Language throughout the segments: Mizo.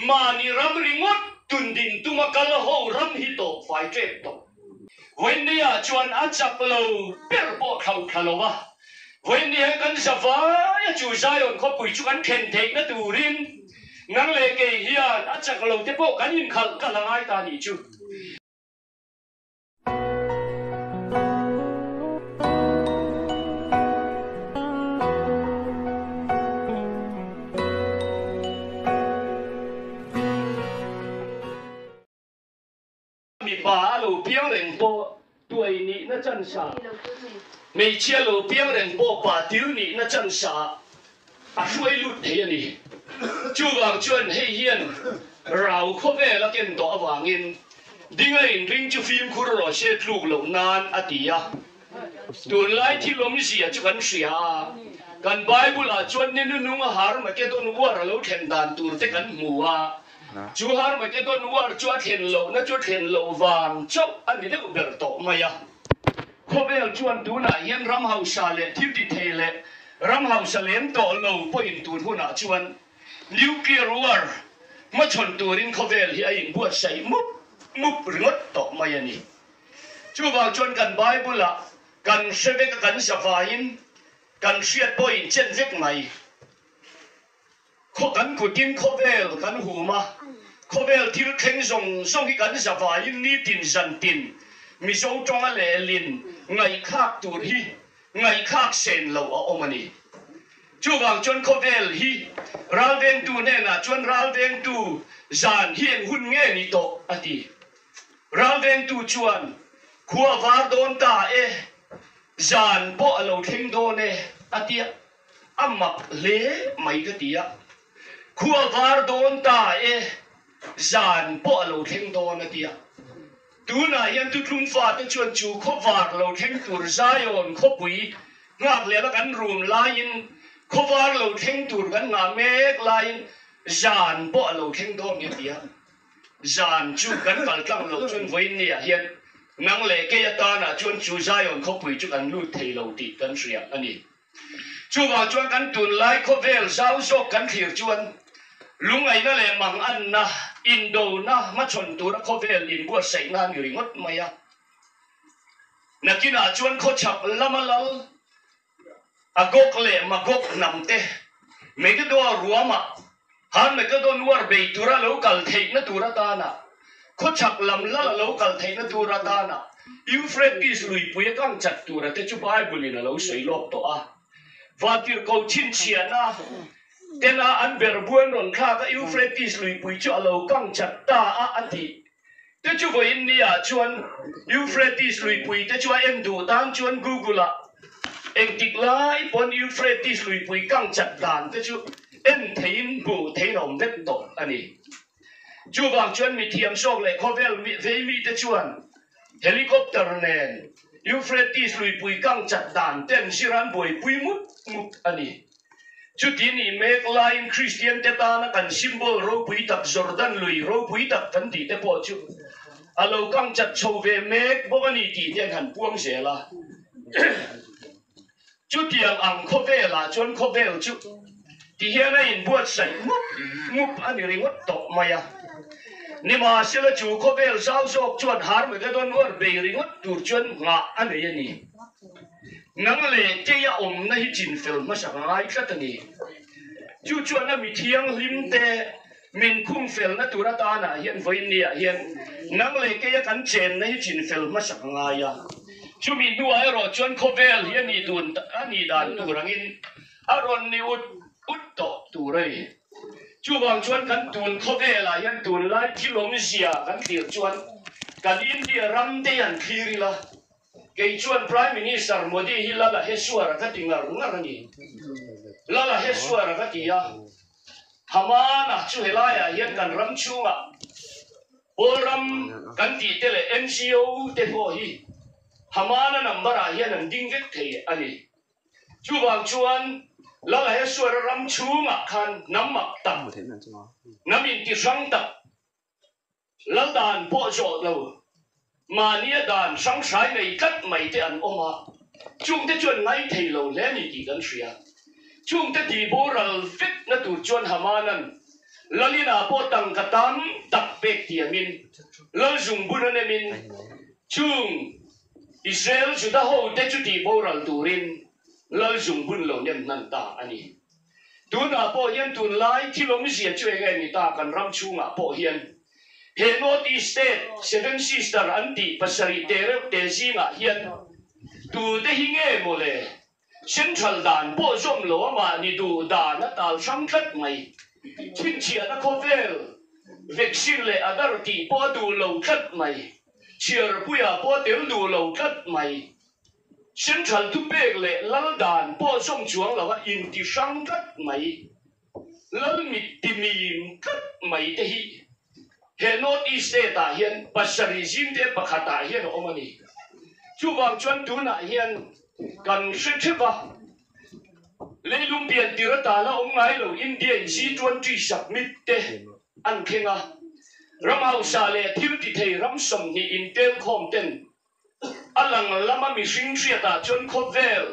Mahni ram ringawt tundin tuma kal ho ram hi tawp fai tep tawh. Vawinia chuan a chak lo ber pawh thlauh thla lo a, Vawinia kan za vai a chu Zion khawpui chu kan thlen theihna turin nang leh kei hian a chak lo te pawh kan inkhalh kal a ngai ta nih chu. Mipa a lo piang reng pawh tuai nihna chansa, hmeichhia lo piang reng pawh pa tir nihna chansa a hruai lut thei a ni. Chuvang chuan hei hian rau khawvel a ken tawh avangin dinga inring chu fimkhur rawh se tluk loh nan a ti a. Tunlai thil awmzia chu kan hria a, kan Bible-ah chuan ni nunung a Harmagedon war a lo thlen dan tur te kan hmu a, Chu Harmagedon war chu a thlen lohna chu thlen loh vang chauh a ni deuh ber tawh mai a. Khawvel chuan tunah hian ram hausa leh thil ti thei leh ram hausa lem tawh lo pawhin tun hunah chuan nuclear war hmachhawn turin khawvel hi a inbuatsaih mup mup ringawt tawh mai a ni. Chuvang chuan kan Bible-ah kan hre vek a, kan zavaiin kan hriat pawhin chen vek mai. Khaw kan kutin khawvel kan hum a, khawvel thil thleng zawng zawng hi kan zavaiin nitin zantin Mizo tawnga lehlin ngaihthlak tur hi ngaihthlak sen loh a awm a ni. Chuvang chuan khawvel hi ralvengtu hnenah chuan ralvengtu zan hi eng hun nge ni tawh a ti. Ralvengtu chuan khua var dawn ta e, zan pawh a lo thleng dawn e a ti a. A mak hle mai ka ti a, khua var dawn ta e, zan pawh a lo thleng dawn a ti a. Tunah hian Tutlum fate chuan chu khaw var lo thleng tur Zion khawpui nghak lehla kan rum laiin khaw var lo thleng tur kan nghah mek laiin zan pawh a lo thleng dawn nge ti a. Zan chu kan kal tlang loh chuan vawiin niah hian nang leh kei atanah chuan chu Zion khawpui chu kan lut thei lo tih kan hria a ni. Chuvang chuan kan tunlai khawvel zau zawk kan thlir chuan lungaihna leh manganna, indona hmachhawn tura khawvel inbuatsaihna a ni ringawt mai a. Nakinah chuan khawchhak lama lal Agog leh Magog hnamte Megiddo ruamah Harmagedon war bei tura lo kal theihna tur atana khawchhak lam lal a lo kal theihna tur atana Euphrates luipui a kang chat tura te chu Bible in a lo sawi lawk tawh a. Vantirhkoh chhinchhiahna tena an berhbuan rawn thlak a Euphrates luipui chu a lo kang chat ta a a tih te chu vawiin ni ah chuan Euphrates luipui te chu a en duh tan chuan Google ah engtik lai pawn Euphrates luipui kang chat dan te chu en theiin hmuh theiin a awm vek tawh a ni. Chuvang chuan mithiam zawk leh khawvel vei mite chuan helicopter nen Euphrates luipui kang chat dan te an zir a an buaipui mup mup a ni. Chuti nih mek laiin Kristian te tana kan symbol ropui tak Jordan lui ropui tak kan tih te pawh chu a lo kang chat chho ve mek bawk a ni tih te an han puang zel a. Chutiang ang khawvelah chuan khawvel chu ti hian a inbuatsaih mup mup a ni ringawt tawh mai a. Nimahsela chu khawvel zau zawk chuan Harmagedon war bei ringawt tur chuan nghah a nei a ni. Nang leh kei a awmna hi chinfel hmasak a ngai tlat a ni. Chu chuan a mi thianghlim te min khung felna tur atanah hian vawiinniah hian nang leh kei a kan chenna hi chinfel hmasak a ngai a. Chumi hnuah erawh chuan khawvel hi a nih dun a nih dan tur angin a rawn ni ut ut tawh tur a ni. Chuvang chuan kan tun khawvelah hian tunlai thil awmzia kan thlir chuan kan India ram te hi han thlir ila, Kei chuan Prime Minister Modi hi Lala Heswara ka ti ngar ngar a ni. Lala Heswara ka ti a, Hamana chu helaiah hian kan ram chhungah Pawl ram kan tih te leh NGO te pawh hi Hamana number ah hian an ding vek thei a ni. Chuvang chuan Lala Heswara ram chhungah khan hnam mak tak, hnam intihrang tak, Lal dan pawh zawh lo, mahnia dan hrang hrai nei tlat mai te an awm a, chungte chuan ngai thei lo hle a ni tih kan hria. Chungte tih boral vekna tur chuan Hamanan. Lalina pawh tangka tam tak pek tiamin Lal zungbun a nemin chung Israel Juda hote chu tih boral turin Lal zungbun lo nem hnan ta a ni. Tunah pawh hian tunlai thil awmzia chu eng nge ni ta kan ram chhungah pawh hian he North East State Seven Sister an tih pasarih te reuh te zingah hian tute hi nge maw le Central dan pawh zawm lo a mahni duh dan a tal hrang tlat mai. Chhinchhiahna khawvel vaccine leh adar tih pawh a duh lo tlat mai. Chhiarpuia pawh a tel duh lo tlat mai. Central thupek leh lal dan pawh zawm chuang lo a inti hrang tlat mai. Lal mit ti mim tlat mai te hi he North East State ah hian pasarih zingte pakhat ah hian a awm a ni. Chuvang chuan tunah hian kan hre theuh a, leilung pian tir atana awm ngai lo India in G20 submit te an thleng a, ram hausa leh thil ti thei ram 20 intelkhawm ten A lang lama mihring hriatah chuan khawvel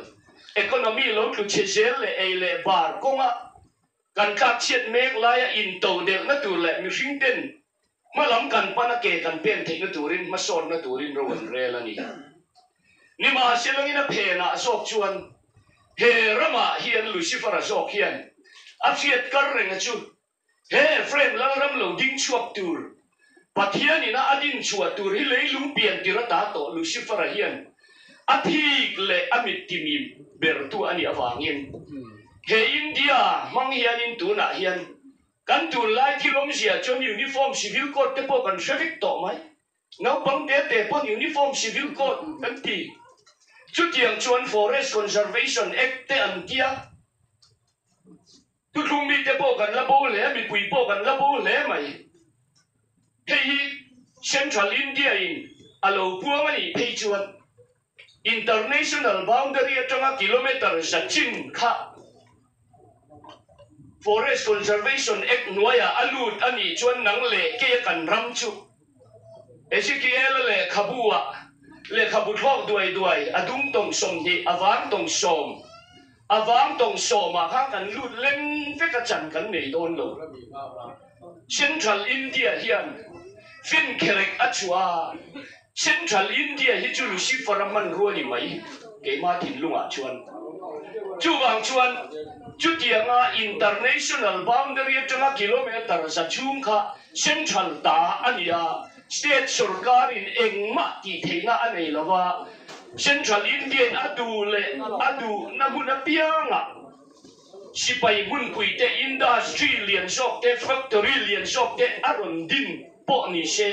economy lo tlu chhe zel leh ei leh bar kawnga kan tlak chhiat mek laia into delhna tur leh mihring ten hma lam kan pana ke kan pen theihna turin hmasawnna turin ro an rel a ni. Nimahselangin a phenah zawk chuan he ramah hian Lucifer-a zawk hian a hriat kar renga chu He Ephraim lalram lo ding chhuak tur, Pathian ina a din chhuah tur hi leilung pian tir ata tawh Lucifer-a hian a thik leh a mit timi bertu a nih avangin he India hmang hianin tunah hian kan tunlai thil awmzia chuan Uniform Civil Code te pawh kan hre vek tawh mai. Naupang te te pawn Uniform Civil Code kan ti. Chutiang chuan Forest Conservation Act te an tia. Thuthlung mite pawh kan la bo hle, mipui pawh kan la bo hle mai. Hei hi Central India in a lo puang a nih phei chuan International boundary atanga kilometre za chin kha Forest Conservation Act hnuaiah a lut a nih chuan nang leh keia kan ram chu Ezekiel-a lehkhabu-ah lehkhabu thlawk duai duai a dum tawng 20 a vang tawng sawm A vang tawng sawmah khan kan lut leng vek a chan kan nei dawn lo. Central India hian finkherek a chhuah a, Central India hi chu Lucifer a hmanrua ni mai keimah thinlungah chuan. Chuvang chuan chutianga international boundary atanga kilometre za chhung kha Central ta a ni a, State sorkarin engmah tih theihna a nei lo va, Central Indian a duh leh a duhna hmun apiangah sipai hmunpui te, industry lian zawk te, factory lian zawk te a rawn din pawh ni se,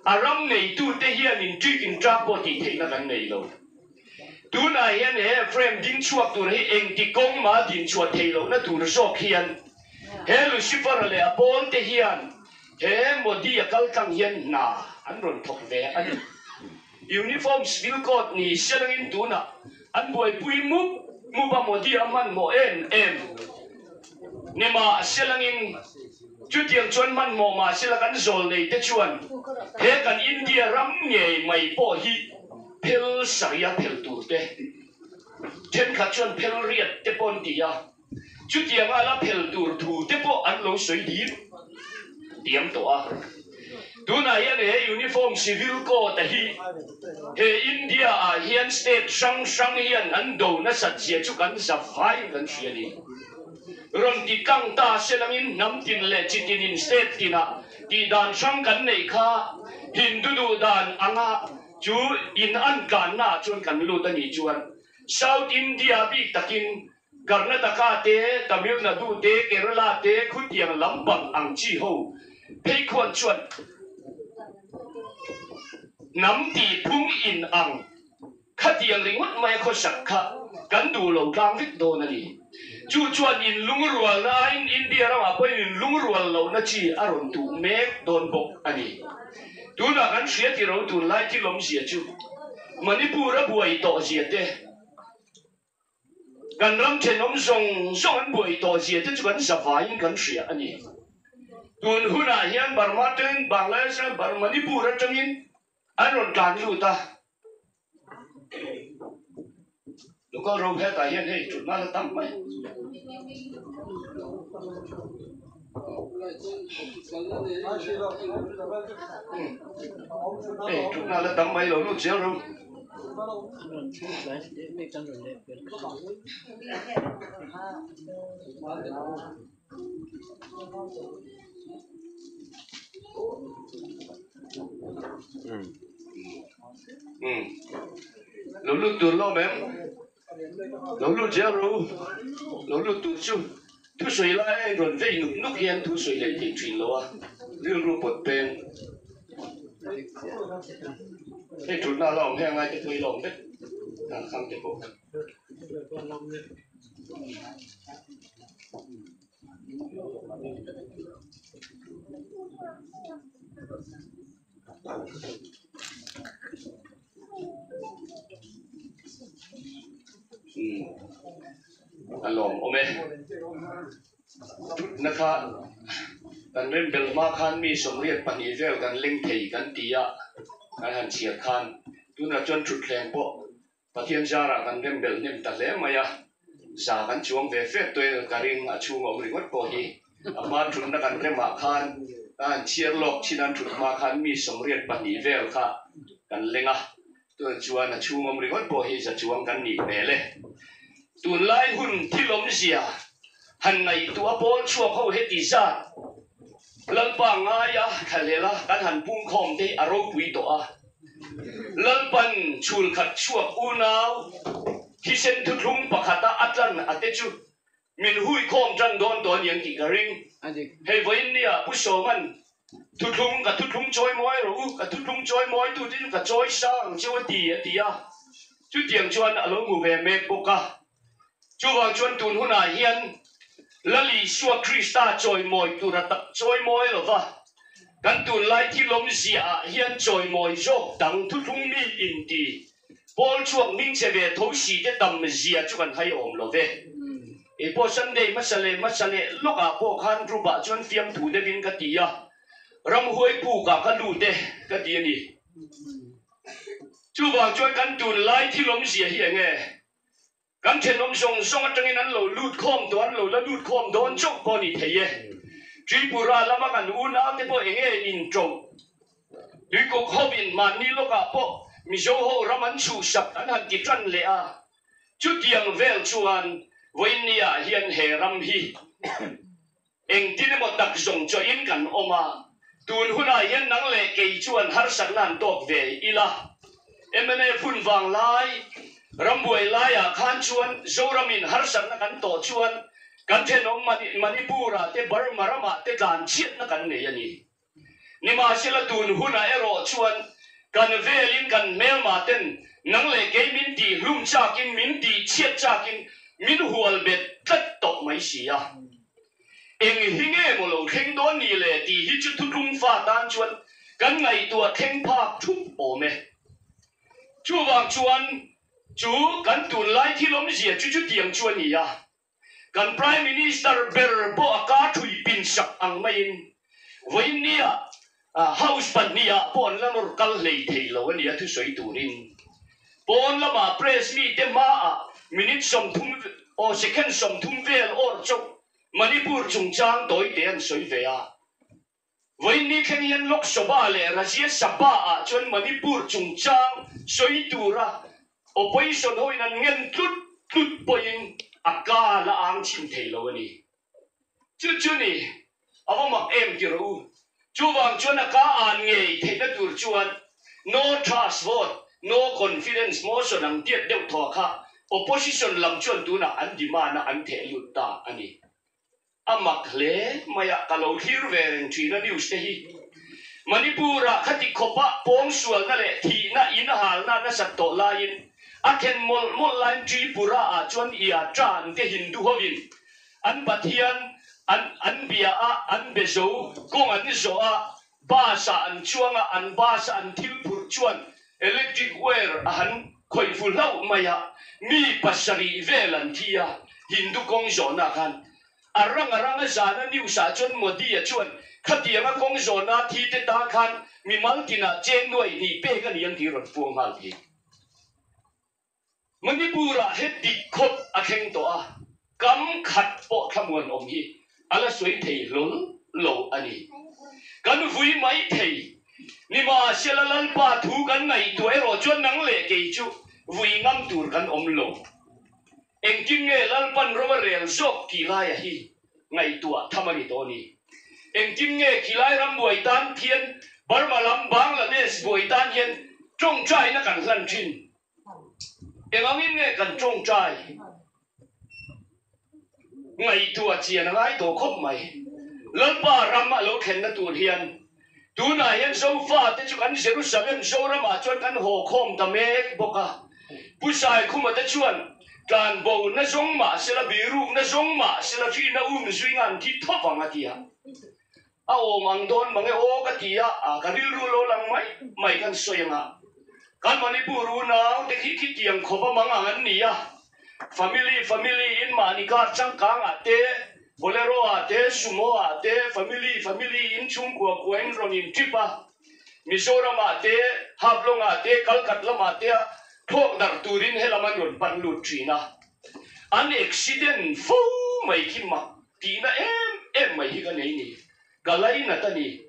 a ram neitute hianin ṭik inṭak pawh tih theihna kan nei lo. Tunah hian he frame ding chhuak tur hi engti kawng mah din chhuah theih lohna tur zawk hian he Lucifer-a leh a pawlte hian He Modi a kal tlang hian hna an rawn thawk ve a ni. Uniform Civil Code ni selangin tunah an buaipui mup mup a Modi a hmanhmawh em em ni mah selangin chutiang chuan hmanhmawh mah sela kan zawl nei te chuan he kan India ram ngei mai pawh hi phel saria phel tur te thenkhat chuan phel riat te pawh an ti a. Chutianga la phel tur thu te pawh an lo sawi dîm diam tawh a. Tunah hian he Uniform Civil Code a hi he India ah hian state hrang hrang hian an do nasat zia chu kan za vaiin kan hria a ni. Rawn ti tlang ta selangin hnam tin leh chi tinin state tinah tih dan hrang kan neih kha Hindu duh dan anga chu in an tlanna ah chuan kan lut a nih chuan South India bik takin Karnataka te, Tamil Nadu te, Kerala te khutiang lampang ang chi ho phei khuan chuan hnam tih phung in ang khatiang ringawt mai a khawsak kha kan duh lo tlang vek dawn a ni. Chu chuan in lungrualna aiin India ramah pawhin in lungrual lohna chi a rawn tuh mek dawn bawk a ni. Tunah kan hria tiro tunlai thil awmzia chu Manipur a buai tawh zia te, Kan ram thenawm zawng zawng an buai tawh zia te chu kan zavaiin kan hria a ni. Tun hunah hian Burma atangin Bangladesh a Manipur atangin an rawn tlan lut a. Local road hetah hian hei thutna la tam mai. Hei thutna la tam mai lo lut zel ru. Lo lut tur lawm em? Lo lut zel ru. Lo lut tur chu thusawi lai a inrawn vei nuk nuk hian thusawi leh thei thin lo a, rilru pawt peng. Hei thutna la awm heng ngaite pawh hi la awm vek ang khang te pawh. A lawm awm e. Thutna kha kan rembel hma khan mi 82 vel kan leng thei kan ti a, kan han chhiar khan tunah chuan thutthleng pawh Pathian zarah kan rembel hnem ta hle mai a, za kan chuang ve fek tawh e ka ring a chhung a awm ringawt pawh hi. A hma thutna kan remah khan ka han chhiar lawk chin an thut hma khan mi 82 vel kha kan leng a, tunah chuan a chhung awm ringawt pawh hi za chuang kan nih hmel e. Tunlai hun thil awmzia han ngaihtuah pawl chhuak ho heti zat Lalpa ngaia thlahlel a kan han pungkhawm te hi a ropui tawh a. Lalpan chhul khat chhuak unau thisen thuthlung pakhata a tlan a te chu min huikhawm tan dawn tawh a ni ang tih ka ring. Hei vawiin nia Pu Sawman thuthlung ka thuthlung chawi mawi rawh u, ka thuthlung chawi mawi tu te chu ka chawi sang cheu a ti a ti a, chutiang chuan a lo hmu ve mek bawk a. Chuvang chuan tun hunah hian Lal Isua Krista chawimawi tura tak chawimawi lova kan tunlai thilawmzia ah hian chawimawi zawk dang thuthlung mi inti pawl chhuak hmingchhe ve tho si te tam zia chu kan hai awm lo ve. Kei pawh Sunday hmasa leh hmasa leh lawkah pawh khan group ah chuan fiamthu deuhin ka ti a, ramhuai pukah ka lut e ka ti a ni. Chuvang chuan kan tunlai thilawmzia hi eng nge? Kan thenawm zawng zawng atangin an lo lut khawm tawh, an lo la lut khawm dawn chauh pawh a ni thei e. Tripura lama kan unaute pawh eng nge inṭo? Tuikuk hovin mahni lawkah pawh Mizo ho ram an chhuhsak an han ti ṭan leh a. Chutiang vel chuan vawiinniah hian he ram hi Engtin emaw tak zawng chawhin kan awm a, tun hunah hian nang leh kei chuan harsatna an tawk ve ila. Mnf hun vang lai, rambuai laiah khan chuan Zoramin harsatna kan tawh chuan kan thenawm Manipur-ah te Burma ramah te tlan chhiatna kan nei a ni. Nimahsela tun hunah erawh chuan kan velin kan hmelma ten nang leh kei min tih hlum chakin min tih chhiat chakin min hual bet tlat tawh mai si a. Eng hi nge maw lo thleng dawn ni le tih hi chu thutlung fa tan chuan kan ngaihtuah thleng phak thup awm e. Chuvang chuan chu kan tunlai thil awmzia chu chutiang chu a ni a. Kan Prime Minister ber pawh a ka thui pin sak ang maiin vawiinnia House pahnihah pawh an la nawr kal hlei thei lo a nia thusawi turin. Pawn lamah press mite hmaah minute 30 aw second 30 vel awr chauh Manipur chungchang tawite an sawi ve a. Vawiinni thleng hian Lok Sabha leh Rajya Sabha ah chuan Manipur chungchang sawi tura opposition hoin an ngen tlut tlut pawhin a ka la ang chhin thei lo a ni. Chu chu ni, a va mak em ti rawh u. Chuvang chuan a ka an ngei theihna tur chuan no trust vote, no confidence motion ang tiat deuh thaw kha opposition lam chuan tunah an demand a an theh lut ta a ni. A mak hle mai a, ka lo thlir ve reng thin a news te hi. Manipur ah khati khawp ah pawngsualna leh thihna in halna nasat tawh laiin a then mawlh mawlh laiin Tripura ah chuan ia tan te Hindu hovin an Pathian an an bia a an be zo kawng an zawh a bus ah an chuang a an bus a an thil phurh chuan electric wire a han khawih fu hlauh mai a, mi pasarih vel an thi a, Hindu kawng zawhna khan a rang a rang a zana news ah chuan Modi a chuan khatianga kawng zawhna thi te tan khan mimal tinah cheng nuaih hnih pek a ni ang tih rawn puang nghal thei. Manipur ah he dik khawp a thleng tawh a, kam khat pawh thlamuan awm hi A la sawi thei hlawl lo a ni. Kan vui mai thei. Nimahsela Lalpa thu kan ngaihtuah erawh chuan nang leh kei chu vui ngam tur kan awm lo. Engtin nge Lalpan ro a rel zawk tih laia hi ngaihtuah tham a ni tawh a ni. Engtin nge khilai ram buai tan khian Burma lam Bangladesh buai tan hian tawngtaina kan hlan thin? Engangin nge kan tawngtai? Ngaihtuah chian a ngai tawh khawp mai. Lalpa ram a lo thlenna tur hian tunah hian Zofa te chu kan Jerusalem Zoramah chuan kan haw khawm ta mek bawk a. Pu Saikhuma te chuan tlanbo na zawng mah sela, biruk na zawng mah sela hrihna um zui ngan thi thawp ang a ti a. A awm ang dawn mang e aw ka ti a, a ka rilru lo lang mai mai kan sawi ang a. Kan Manipur unau te khi khitiang khawp a mang ang an ni a, family family in mahni car changkang ah te, bolero ah te, sumo ah te, family family in chhungkua kua in rawn in trip a, Mizoram ah te, Haflong ah te, Kalkat lam ah te a thlawk darh turin helam an rawn pan lut thin a. An accident fo mai khi mak tihna em em mai hi ka nei ni. Ka lainat a ni.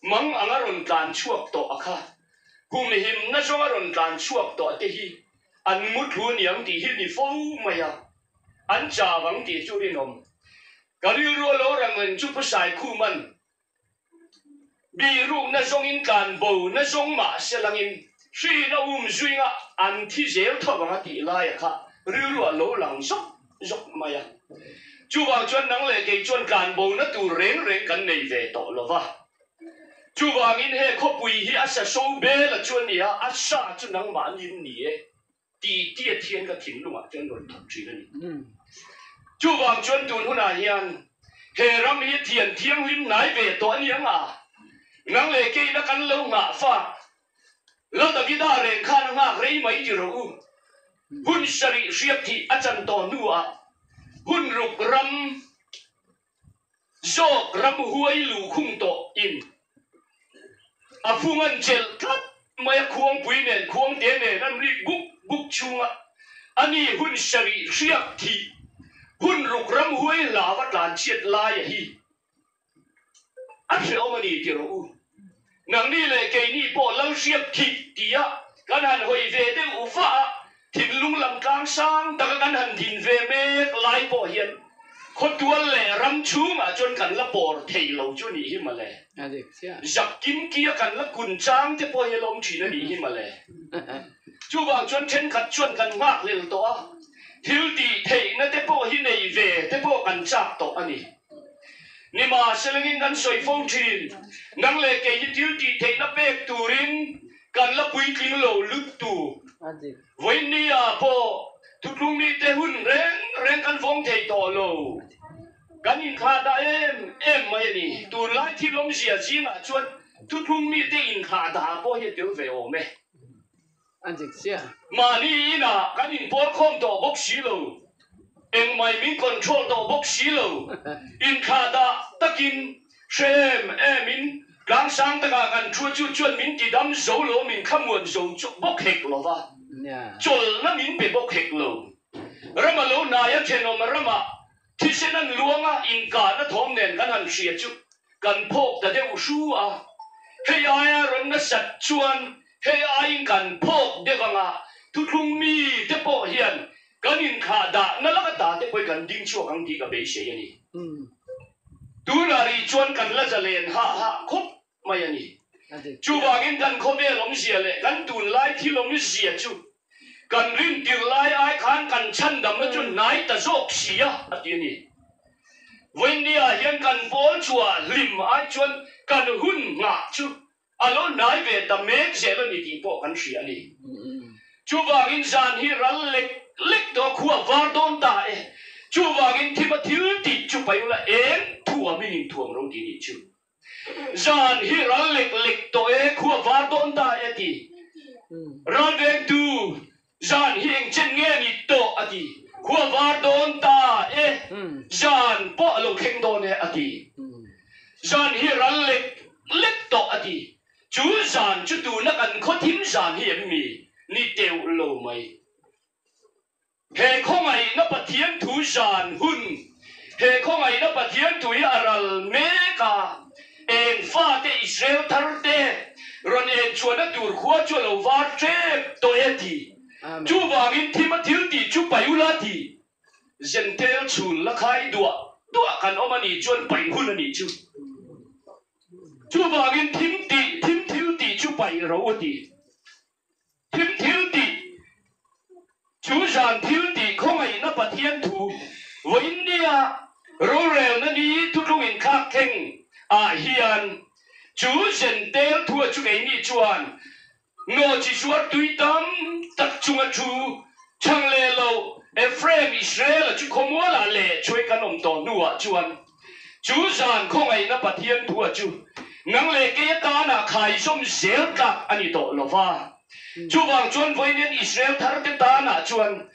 Mang anga rawn tlan chhuak tawh a kha. Humhimna zawnga rawn tlan chhuak tawh te hi an mu thu niang tih hi ni fo mai a. An chau ang tih chu rinawm. Ka rilru a lo rang reng chu Pu Saikhuman Bihrukna zawngin tlan bo na zawng mah se langin hriin a um zuinga an thi zel tho ang a tih laia kha rilru a lo lang zawk zawk mai a. Chuvang chuan nang leh kei chuan tlan bo na tur reng reng kan nei ve tawh lo va. Chuvangin he khawpui hi a sa so bel a chu a nia, a sa chu nangmahni ni e. Ti tiat hian ka thinlungah chuan rawn thawk thin a ni. Chuvang chuan tun hunah hian he ram hi thian thianghlim hnai ve tawh a ni ang a, nang leh keina kan lo nghah fak Lal Davida reng khan a nghak rei mai ti rawh u. Hun sarih hriak thih a chan tawh hnuah hun ruk ram Zawk ram huai luhkhung tawh in a fung an chelh tlat mai a, khuangpui nen khuangte nen an rik buk buk chhunga a ni hun sarih hriak thih hun ruk ram huai hlau a tlan chhiat lai a hi a hrehawm a ni ti rawh u. Nangni leh keini pawh lal hriak thih tia kan han hawi ve deuh vah a, thinlung lam tlang sang taka kan han din ve mek lai pawh hian khawtual leh ram chhungah chuan kan la pawr thei lo chu nih hi mawle. Zak kimkia kan la kun chang te pawh hi a la awm thin a nih hi mawle. Chuvang chuan thenkhat chuan kan nghakhlel tawh a, thil tih theihna te pawh hi nei ve te pawh kan chak tawh a ni. Nimahselangin kan sawi fo thin, nang leh kei hi thil tih theihna pek turin kan la puitling lo lut tu. Vawiinnia pawh thutlung mite hun reng reng kan vawng thei tawh lo. Kan inthlah dah em em mai a ni. Tunlai thil awmzia zingah chuan thutlung mite inthlah dah pawh hi a tel ve awm e. Mahni inah kan inpawl khawm tawh bawk si lo, engmai min control tawh bawk si lo, inthlah dah takin hre em em in tlangsang takah kan thu chu chuan min ti dam zo lo, min thlamuan zo bawk hek lo va, chawlhna min pe bawk hek lo. Rama lo hnaia thenawm ramah Thisen an luang a, inkahna thawm nen kan han hria chu kan phawk ta deuh hru a. Hei aia rawn nasat chuan hei aiin kan phawk deuh ang a, thuthlung mi te pawh hian kan inthlah dahna laka ta te pawh hi kan ding chhuak ang tih ka beisei a ni. Tunah rih chuan kan la zalen hah hah khawp mai a ni. Chuvangin kan khawvel awmzia leh kan tunlai thil awmzia chu kan rintir lai ai khan kan chhandamna chu hnai ta zawk si a, a ti a ni. Vawiinnia hian kan pawl chhuah hlim ai chuan kan hun nghah chu a lo hnai ve ta mek zel a ni tih pawh kan hria a ni. Chuvangin zan hi ral lek lek tawh khua var dawn ta e. Chuvangin thima thil tih chu paihula eng thuamin inthuam ro tih nih chu. Zan hi ral lek lek tawh e, khua var dawn ta e a ti. Ral vengtu, Zan hi engchen nge ni tawh a ti. Khua var dawn ta e, zan pawh a lo thleng dawn e a ti. Zan hi ral lek lek tawh a ti. Chu zan chu tuna kan khawthim zan hi em mi ni teuh lo mai. He khawngaihna Pathian thu zan hun. He khawngaihna Pathian thu hi a ral mek a, eng fate Israel thar te rawn en chhuahna tur khua chu a lo var tep tawh e ti. Chuvangin thim a thil tih chu paih ula ti. Zentel chhun la khai duah duah kan awm a nih chuan paih hun a nih chu. Chuvangin thim tih, thim thil tih chu paih ro a ti. Thim thil tih chu zan thil tih khawngaihna Pathian thu vawiinnia rorelna ni thutlung inthlak thleng ah hian chu zentel thua chu keini chuan Nawchi zuar tui tam tak chunga thu chhang leh lo Ephraim Israel-a chu khawmualah leh chhuai kan awm tawh hnuah chuan chu zan khawngaihna Pathian thua chu nang leh kei atana khaizawm zel tlak a ni tawh lo va. Chuvang chuan vawiin Israel tharte tanah chuan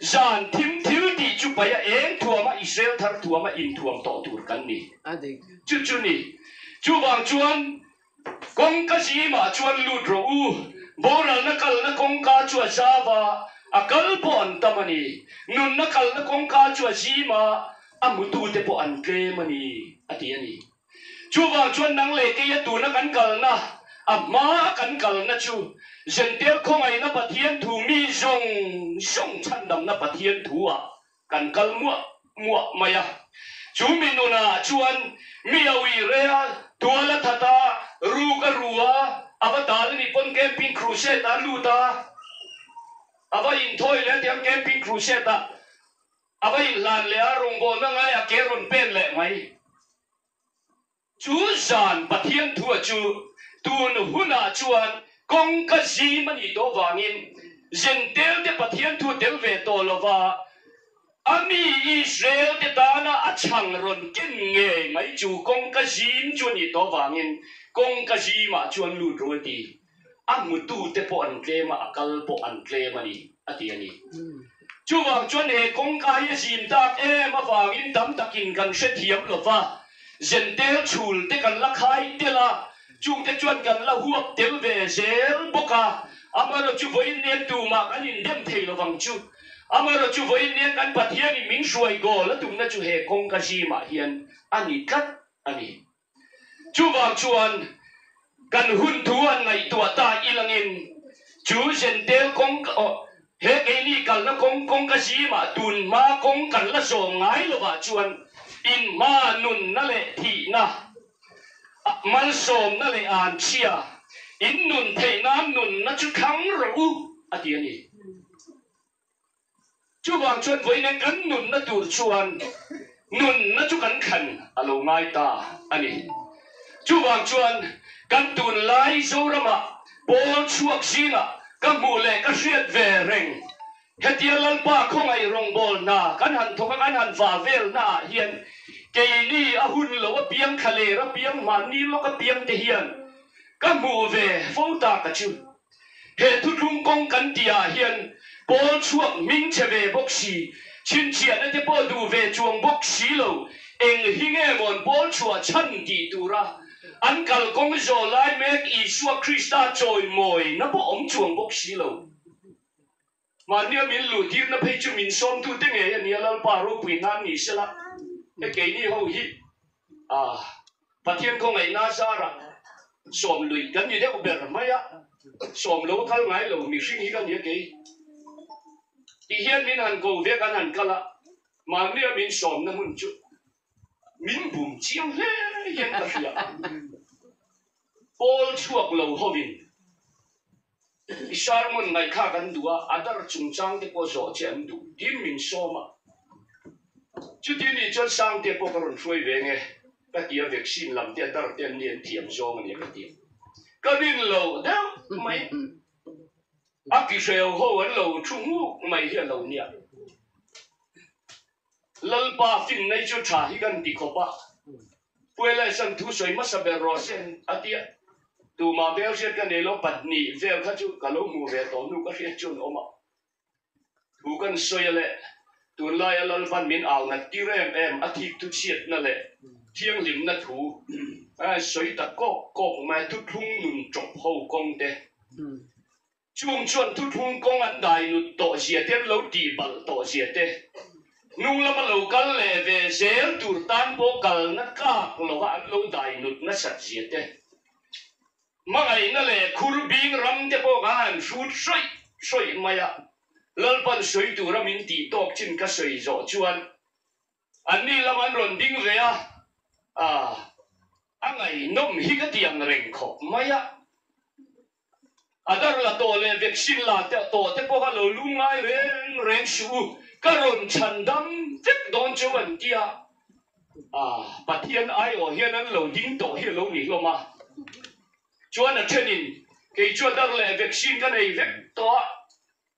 zan thim thil tih chu paih a eng thuama Israel thar thuama inthuam tawh tur kan ni. Chu chu ni. Chuvang chuan Kawngka zimah chuan lut rawh u, boralna kalna kawngka chu a zau a, a kal pawh an tam a ni. Nunna kalna kawngka chu a zim a, a hmutute pawh an tlem a ni, a ti a ni. Chuvang chuan nang leh keia tuna kan kalna, a hmaa kan kalna chu Zentel khawngaihna Pathian thu mi zawng zawng chhandamna Pathian thu-ah Kan kal muah muah mai a, chu mi nunah chuan mi a ui re a, tual a that a, ruk a ru a, a va dal a nih pawn camping crusade ah a lut a, a va inthawi leh a tiang camping crusade ah a va inhlan leh a, rawngbawlna ngai a ke rawn pen leh mai. Chu zan Pathian thua chu tun hunah chuan kawngka zim a nih tawh vangin Zentel te Pathian thu tel ve tawh lova a mi Israel te tana a chhang rawn ken ngei mai chu kawngka zim chu a nih tawh vangin kawngka zimah chuan lut rawh a ti. A hmutute pawh an tlem a, a kal pawh an tlem a ni, a ti a ni. Chuvang chuan he kawngka hi a zim tak em avangin tam takin kan hrethiam lo va, zentel chhul te kan la khai tel a, chungte chuan kan la huap tel ve zel bawk a, amaherawhchu chu vawiin nen tumah kan indem thei lo vang chu. Amaherawhchu chu vawiin nen kan Pathianin min hruai goal a tumna chu he kawngka zimah hian a ni tlat a ni. Chuvang chuan kan hun thu an ngaihtuah ta ilangin chu Zentel kawng he keini kalna kawng kawngka zimah tun hma kawng kan la zawm ngai lovah chuan in hma nunna leh thihna, malsawmna leh anchhia in nun theih nan nunna chu thlang rawh u a ti a ni. Chuvang chuan vawiin kan nunna tur chuan nunna chu kan thlan a lo ngai ta a ni. Chuvang chuan kan tunlai Zoramah pawl chhuak zingah ka hmuh leh ka hriat ve reng hetia Lalpa khawngaih rawngbâwl hna kan han thawk a kan han va velnaah hian keini a hun lo apiang thlaler apiang mahni lawk apiang te hian ka hmuh ve fo ta ka chu. He thuthlung kawng kan tih ah hian pawl chhuak hming chhe ve bawk si, chhinchhiahna te pawh duh ve chuang bawk si lo, eng hi nge mawn pawl chhuah chhan tih tura an kalkawng zawh lai mek Isua Krista chawimawina pawh awm chuang bawk si lo. Mahnia min luhtirna phei chu min sawmtute ngei a nia, Lalpa ropui nan ni sela, he keini ho hi ah Pathian khawngaihna zarah sawm luih kan ni deuh ber mai a, sawm lo kal ngai lo mihring hi ka nia kei tih hian min han ko ve kan han kal a, mahnia min sawmna hmun chu min bum chiang hle hian ka hria a, pawl chhuak lo hovin. I sermon ngaihthlak an duh a, a dar chungchang te pawh zawh che an duh tiin min sawm a. Chuti nih chuan Sangte pawh ka rawn hruai ve nge ka ti a, vaccine lam te a dar te an ni an thiam zawng a nia ka ti a. Ka rin lo deuh mai. A kihreu ho an lo thu nghuk mai hi a lo nia. Lalpa finna hi chu tha hi kan ti khawp a. Puelaisan thu sawi hmasa ber rawh se a ti a, tumah bel hriat ka nei lo, pahnih vel kha chu ka lo hmuh ve tawh hnu ka hriat chu an awm a. Thu kan sawi a leh tunlaia Lalpan min au nat tir em em a thik thu chhiatna leh thianghlimna thu sawi ta kawk kawk mai thuthlung nun chawp ho kawng te. Chung chuan thuthlung kawng an dai nut tawh zia te, an lo tih balh tawh zia te. Hnung lama lo kal leh ve zel tur tan pawh kalna tlak lova an lo dai nut nasat zia te, hmangaihna leh khur bing ram te pawh kha han hrut hrawih hrawih mai a, Lalpan sawi tura min tih tawk chin ka sawi zawh chuan anni lam an rawn ding ve a, ah, a ngaihnawm hi ka ti ang reng khawp mai a. A dar la tawh leh vaccine la tawh te pawh kha lo lum ngai reng reng suh u, ka rawn chhan dam vek dawn chu an ti a, Pathian aiawh hian an lo ding tawh hi a lo ni hlawm a, chuan a thenin kei chu a dar leh vaccine ka nei vek tawh a,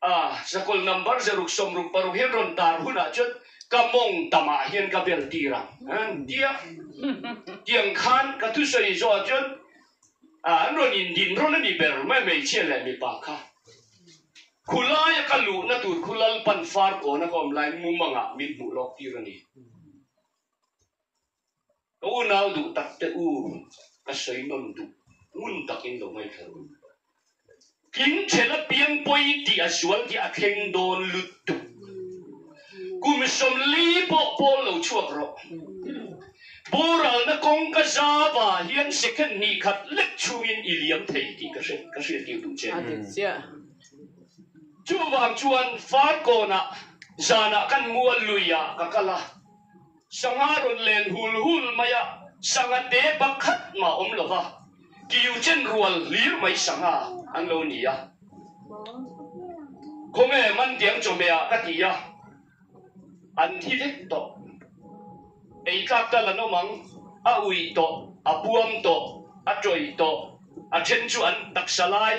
A sakawlh number 666 hian rawn tar hunah chuan ka mawng tamah hian ka bel tir ang an ti a. Tiang khan ka thusawi zawhah chuan an rawn indin rawn a ni ber mai hmeichhia leh mipa kha. Khulaia ka luhna tur khu Lalpan far kawna ka awm laiin mumangah min hmuh lawk tir a ni. Ka unau duh tak te u, ka sawi nawn duh ngun takin lo ngaithla ru. Tling ṭhen apiang pawi tih a zual tih a thleng dawn lutuk. Kum 40 pawh pawl lo chhuak rawh. Boralna kawng ka zava hian second hnih khat lek chhungin i liam thei tih ka hre ka hriattir duh che. Chuvang chuan Farkawnah zanah kan mual luiah ka kal a. Sangha rawn len hul hul mai a, sangha te pakhat mah awm lo va, kiu chen rual hlir mai sangha an lo ni a. Khawnge man tiang chawhmeh ah ka ti a, an thi vek tawh. Ei tlak tal an awm ang, a uih tawh, a puam tawh, a tawih tawh, a then chu an taksa lai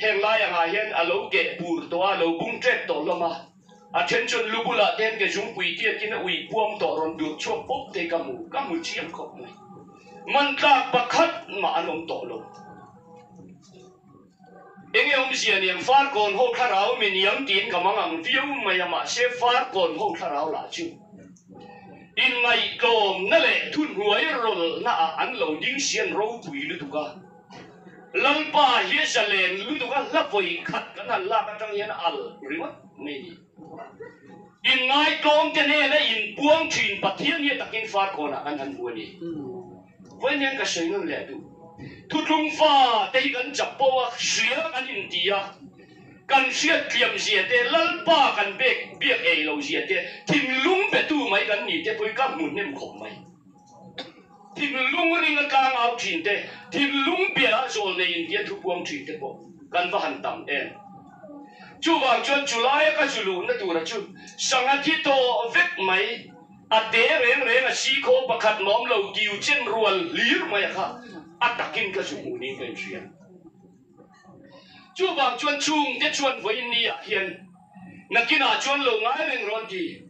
heng lai angah hian a lo keh bur tawh a, a lo bung tep tawh hlawm a. A then chuan lu bulah te hian ke zungpui tiakin a ui puam tawh rawn dur chhuak pawp te ka hmu, ka hmu chiang khawp mai. Man tlak pakhat mah an awm tawh lo. Enge awmzia niang Farkawn ho thlarau mi niang tiin ka mang ang viau mai a mahse Farkawn ho thlarau lah chu inngaihtlawmna leh thuhnuai rawlhna ah an lo ding sian ropui lutuk a. Lalpa hi a zalen lutuk a, hla vawi khat kan han lak atang hian a al ringawt mai a ni. Inngaihtlawm te hnena inpuang thin Pathian hi a takin Farkawnah kan han hmu a ni. Vawiin hian ka sawi nawn leh duh. Thutlung fa te hi kan chap pawh a, hria kan inti a, kan hriat tliam zia te, Lalpa kan bek biak ei lo zia te, thinlung betu mai kan ni te pawh hi ka hmu hnem khawp mai. Thinlung ring a tlang au thin te, thinlung bia a zawl nei in tia thupuang thin te pawh kan va han tam em. Chuvang chuan chulaia ka zu luhna tura chu sangha thi tawh vek mai, a te reng reng a si khaw pakhat mawm lo kiu chen rual hlir mai a kha a takin ka zu hmuh niin ka inhria. Chuvang chuan chhungte chuan vawiin ni ah hian nakinah chuan lo ngai reng rawn ti.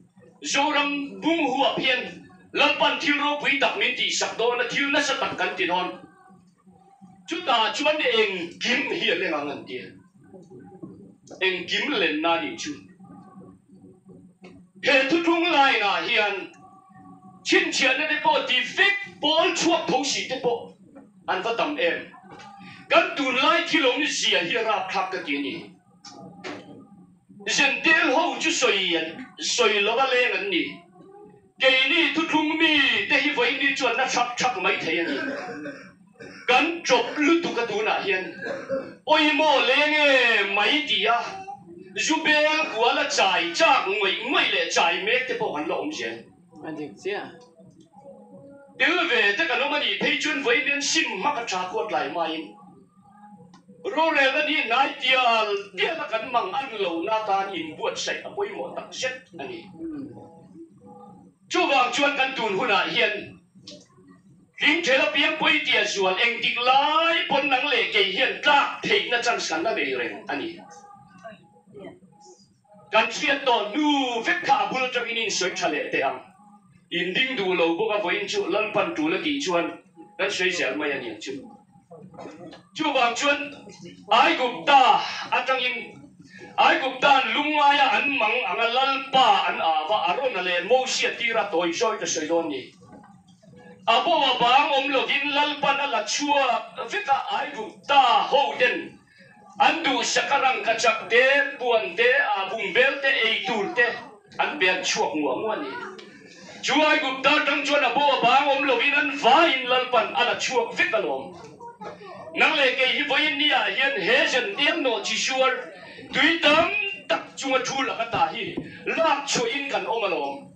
Zoram bung huap hian Lalpan thil ropui tak min tihsak dawn a, thil nasa tak kan ti dawn. Chutah chuan engkim hi a leng ang an ti a, engkim lenna a nih chu. He thuthlung line-ah hian chhinchhiahna te pawh ti vek pawl chhuak tho si te pawh an va tam em. Kan tunlai thil awmzia hi a rapthlak ka ti a ni. Zentel ho chu sawi an sawi lova leng an ni. Keini thuthlung mi te hi vawiin ni chuan na thak thak mai thei a ni. Kan chawp lutuk a tunah hian pawimawh leng e mai ti a, zu bel kual a chai chak ngawih ngawih leh chai mek te pawh kan la awm zel. A dik chiah. Tel ve te kan awm a nih phei chuan vawiin hian sim hmak a tha khuat lai maiin. Rorelna ni hnai tial tiala kan mang an lohna atan inbuatsaih a pawimawh tak zet a ni. Chuvang chuan kan tun hunah hian Hlingthel apiang pawi tia zual engtik lai pawn nang leh kei hian tlak theihna chance kan la nei reng a ni. Kan hriat tawh hnu vek kha a bul atangin insawi tha leh teh ang. In ding duh lo bawk a vawiin chu Lalpan tul a tih chuan kan sawi zel mai a ni ang chu. Chuvang chuan Aigupta atangin Aigupta'n lungngaia an mang anga Lalpa an ava Arona leh Mosia tira tawi zawi ka sawi dawn ni. A bo a bang awm lovin Lalpan a la chhuak vek a Aigupta hoten An duhsak a rangkachak te, puan te, aa bungbel te, ei tur te. An pen chhuak nguah nguah a ni. Chu Aigupta atang chuan a bo a bang awm lovin an vaiin Lalpan a la chhuak vek alawm. Nang leh kei hi vawiin ni ah hian he zentiang nawh chi sual tui tam tak chunga thu laka ta hi lak chhuahin kan awm alawm.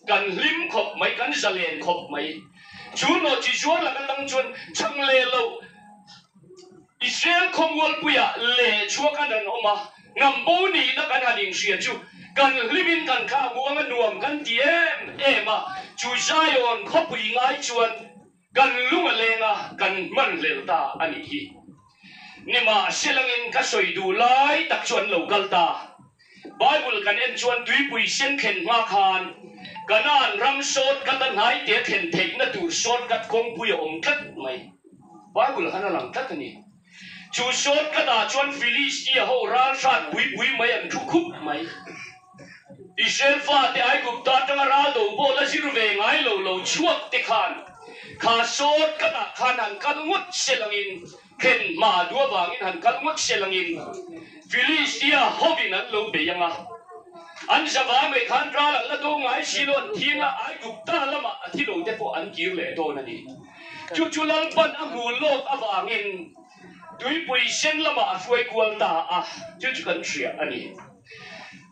Kan hlim khawp mai, kan zalen khawp mai. Chu nawh chi sual laka tang chuan chhang leh loh Israel khawmualpuiah leh chhuak an rawn awm a, hnam bo nihna kan han inhria chu kan hlimin kan kha muang a nuam kan ti em em a, chu Zion khawpui ngai chuan kan lung a leng a, kan hman hlel ta a nih hi. Nimahselangin ka sawi duh lai tak chu an lo kal ta. Bible kan en chuan tuipui sen thlen hma khan Kanaan ram shortcut a hnaite thlen theihna tur shortcut kawngpui a awm tlat mai. Bible khan a lang tlat a ni. Chu shortcut ah chuan Philistia ho ral hrat pui pui mai an thu khup mai. Israel fate Aigupta atanga ral do pawh la zir ve ngai lo lo chhuak te khan kha shortcut ah khan han kal ngawt se langin Thlen hma duh avangin han kal ngawt se langin Philistia hovin an lo bei ang a. An zavai mai khan ral an la do ngai si lo, an thi anga Aigupta lamah a thi lo te pawh an kir leh dawn a ni. Chu chu Lalpan a hmu lawk avangin tuipui sen lamah a hruai kual ta a, chu chu kan hria a ni.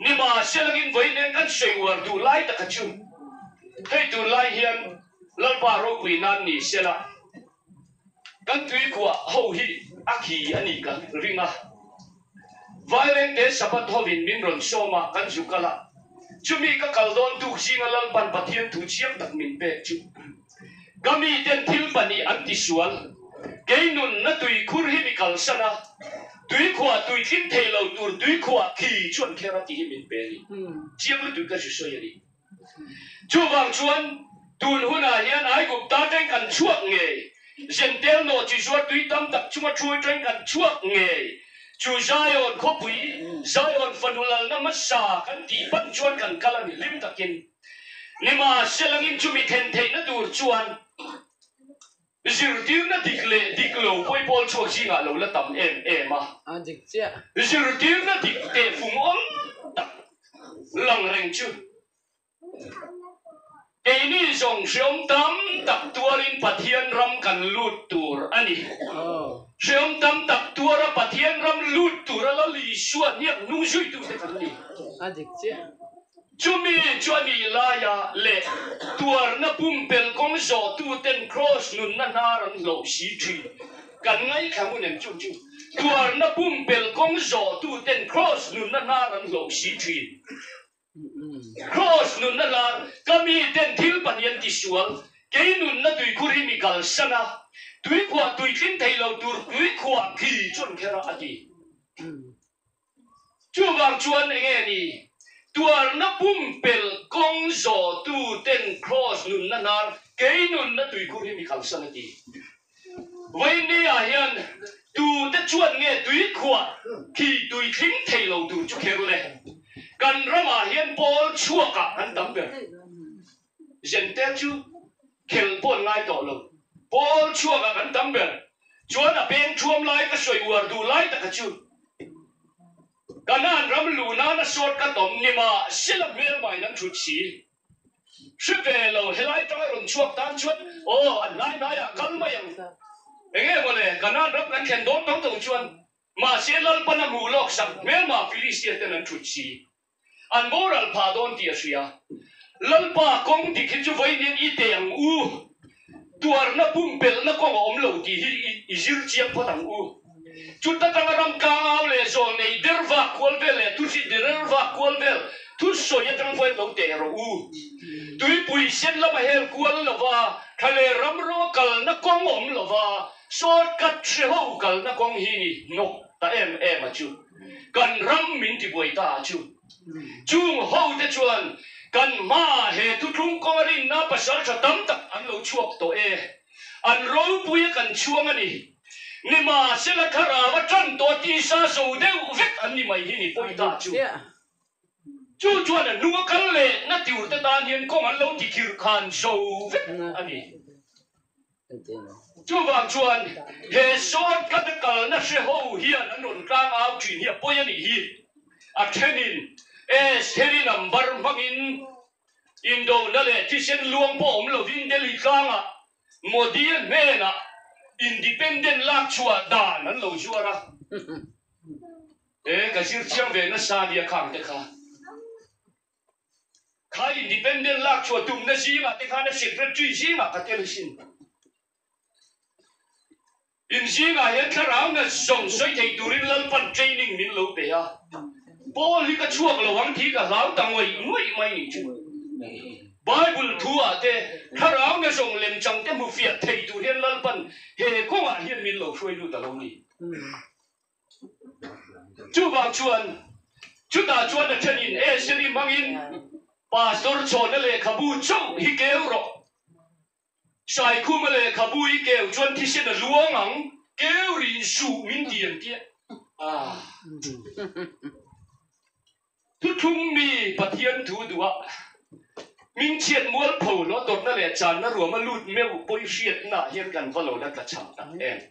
Nimahselangin vawi nen kan sawi uar duh lai taka chu hei tunlai hian Lalpa ropui nan ni sela. Kan tuikhuah ho hi a khi a nih ka ring a, Vairengte Sabbath hovin min rawn sawm a, kan zu kal a. Chumi ka kal dawn tuk zinga Lalpan Pathian thu chiang tak min pek chu, Ka miten thil pahnih an tisual, kei nunna tuikhur hi mi kalsan a, tuikhuah tuitling thei lo tur tuikhuah khi chuan kher a tih hi min pe a ni. Chiang lutuk ka zu sawi a ni. Chuvang chuan tun hunah hian Aigupta atangin kan chhuak ngei, Zentel nawh chi zuar tui tam tak chunga thu atangin kan chhuak ngei. Chu Zion khawpui, Zion fanu lalna hmasa kan tih pan chuan kan kal a ni hlim takin. Nimahselangin chumi then theihna tur chuan zirtirna dik leh dik lo pawi pawl chhuak zingah lo la tam em em a. Zirtirna dik teh fung awm tak lang reng chu keini zawng hreawm tam tak tuarin Pathian ram kan lut tur a ni. Hreawm tam tak tuara Pathian ram lut tura Lal Isua hniak hnung zuitute kan ni. Chumi chu a nih laia leh tuarna pumpelh kawng zawhtuten Kraws nunna hnar an hlauh si thin. Kan ngaithla ngun em chu chu? Tuarna pumpelh kawng zawhtuten Kraws nunna hnar an hlauh si thin. Kraws nunna hnar ka miten thil pahnih an tisual, kei nunna tuikhur hi mi kalsan a, tuikhuah tuitling thei lo tur tuikhuah khi chuan kher a, a ti. Chuvang chuan enge ni? Tuarna pumpelh kawng zawhtu ten Kraws nunna hnar kei nunna tuikhur hi mi kalsan a ti. Vawiin ah hian tute chuan nge tuikhuah khi tui tling thei lo tur chu kher le? Kan ramah hian pawl chhuakah an tam ber. Zentel chu khel pawh an ngai tawh lo. Pawl chhuakah kan tam ber. Chuan a peng thuam lai ka sawi uar duh lai taka chu Kanaan ram luh nana sawt ka tawm ni mah sela hmelmain an thut si. Hre ve lo helai tanga rawn chhuak tan chuan aw an hnai hnaiah kal mai ang. Enge mawle Kanaan ram kan thlen dawn tho tho chuan mahse Lalpan a hmuh lawk sak hmelma Filistia ten an thut si. An boral phah dawn tih a hria. Lalpa kawng dik hi chu vawiin i teh ang u. Tuarna pumpelhna kawng a awm lo tih hi i zir chiang phawt ang u. Chuta tanga ram tlangau leh zawl nei der vak kual vel leh thuhri der vak kual vel thusawi atang pawhin lo teh rawh u. Tuipui sen lama hel kual lova, thla leh ram ro kalna kawng awm lova, shortcut hreho kalna kawng hi ni hnawk ta em em a chu. Kan ram min tibuai ta a chu. Chung ho te chuan kan hmaah he thuthlung kawnga rinna pasal tha tam tak an lo chhuak tawh e. An ropui a kan chhuang a ni. Nimahsela thlarau a tan tawh a tisa zo deuh vek an ni mai hi ni pawi ta chu. Chu chuan a hnung a kal leh na tur te tan hian kawng an lo tikhirh khan zo vek a ni. Chuvang chuan he shortcut a kalna hre ho hian an rawn tlang au thin hi a pawi a nih hi. A thenin. Estheri number hmangin indona leh thisen luang pawh awm lovin Delhi tlangah Modi-a hnenah independent lak chhuah dan an lo zuar a. E, ka zir chiang ve nasa nia khang te kha. Kha independent lak chhuah tumna zingah te khan a secretary zingah ka tel asin. In zingah hian thlarau na zawng sawi thei turin Lalpan training min lo pe a. Paul hi ka chhuak lo ang tih ka hlau ta ngawih ngawih mai nih chu. Bible thu ah te thlarau na zawng lemchang te hmu fiah thei tur hian Lalpan he kawngah hian min lo hruai lut a lo ni. Chuvang chuan chutah chuan a thenin Eseri hmangin Pastor chhawna lehkhabu chauh hi keu rawh. Saikhuma lehkhabu i keu chuan thisen a luang ang, keu ri suh min ti ang tia. Ah. Thuthlung mi Pathian thu duh a, min chhiat mual pho lo dawtna leh channa ruam a lut meuh pawi hriatna ah hian kan va lo la tla cham tak em.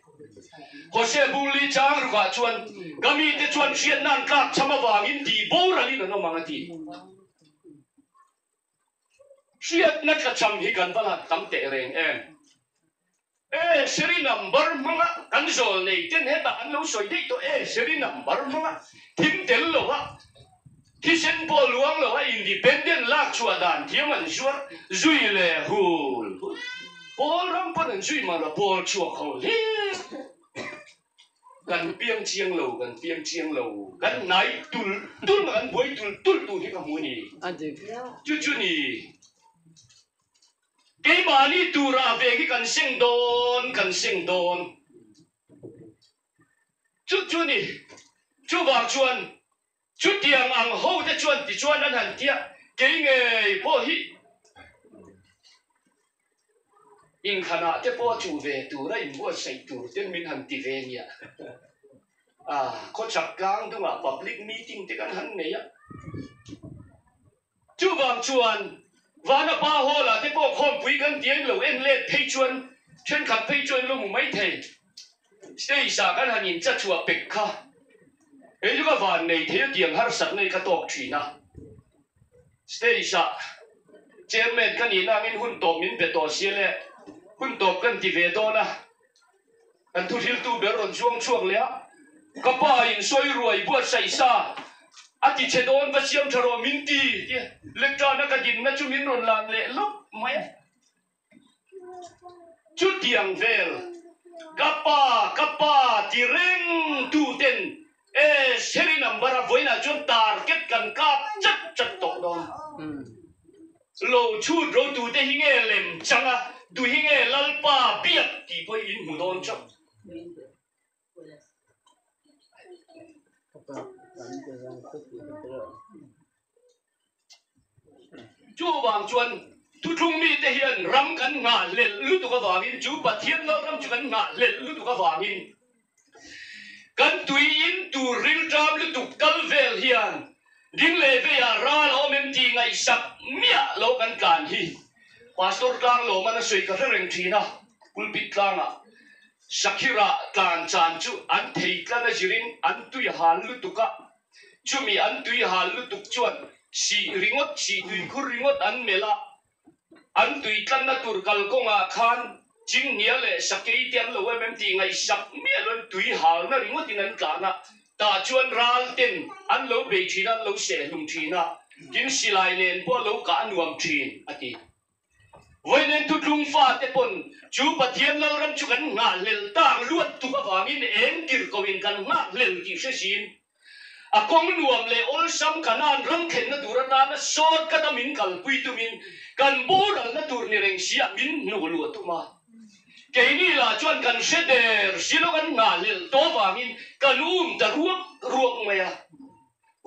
Hosea Bungli chang rukah chuan ka mite chuan hriatna an tlak cham avangin tih boralin an awm ang a ti. Hriatna tlachham hi kan va la tam teh reng em? E, Seri number hmanga kan zawl nei ten hetah an lo sawi daih tawh e, Seri number hmanga thim tel lo a, thisen pawh luang lo a independent lak chhuah dan thiam an zuar zui leh hul hul. Pawl ram pawn an zui mah lo, pawl chhuak ho hle. Kan piang chiang lo, kan piang chiang lo, kan hnai tul tul kan buai tul tul tur hi ka hmu a ni. Chu chu ni. Keimahni turah ve hi kan seng dawn, kan seng dawn. Chu chu ni. Chuvang chuan Chutiang ang ho te chuan tichuan an han tia, kei ngei pawh hi inkhanah te pawh chuh ve tur a inbuatsaih tur ten min han ti ve nia. Ah, khawchhak tlang dungah public meeting te kan han nei a. Chuvang chuan Vanapa Hall ah te pawh khawmpui kan ti a, lo en let phei chuan thenkhat phei chuan lo hmu mai thei. Stage ah kan han incha chhuah pek kha hei chu ka van nei thei a tiang harsat nei ka tawk thin a. Stage ah chairman ka nihna angin hun tawp min pe tawh sia le hun tawp kan ti ve dawn a. Kan thuhriltu ber rawn chuang chhuak leh a, Ka pa in sawi ruai buatsaih sa a ti che dawn va siam tha rawh min ti tia lectern-a ka dinna chu min rawn lan leh lawp mai a. Chutiang vel ka pa ka pa ti reng tu ten e seri number a vawiinah chuan target kan kap chat chat tawh dawn. Lo chhut ro tute hi nge lem chang a, tu hi nge Lalpa biak tih pawh hi in hmu dawn chauh. Chuvang chuan thuthlung mite hian ram kan nghahhlelh lutuk avangin chu Pathian Lalram chu kan nghahhlelh lutuk avangin Kan tui in tur rilṭam lutuk kal vel hian ding leh veiah ral a awm em tih ngaihsak miah lo kan tlan hi Pastor Tlanglawman a sawi ka hre reng ṭhin a, pulpit tlangah Sakhira tlan chan chu an thei tlan a zirin an tui hal lutuk a, chumi an tui hal lutuk chuan sih ringawt sih tuikhur ringawt an melh a, An tui tlanna tur kalkawngah khan Chinghnia leh Sakei te an lo em em tih ngaihsak miah loin tui halna ringawtin an tlan a, tah chuan ral ten an lo bei thin a, an lo sehhlum thin a, tin silai nen pawh a lo kah a nuam thin, a ti. Vawiin thutlung fate pawn chu Pathian Lalram chu kan nghahhlel tak luat tuk avangin eng tirhkohin kan nghahhlel tih hre sin A kawng nuam leh awlsam Kanaan ram thlenna tur atana shortcut a min kalpui tumin kan boralna tur ni reng sia min hnuh luah tum a. Keini lah chuan kan hre der si lo kan nghahhlelh tawh vangin kan um ta ruak ruak mai a.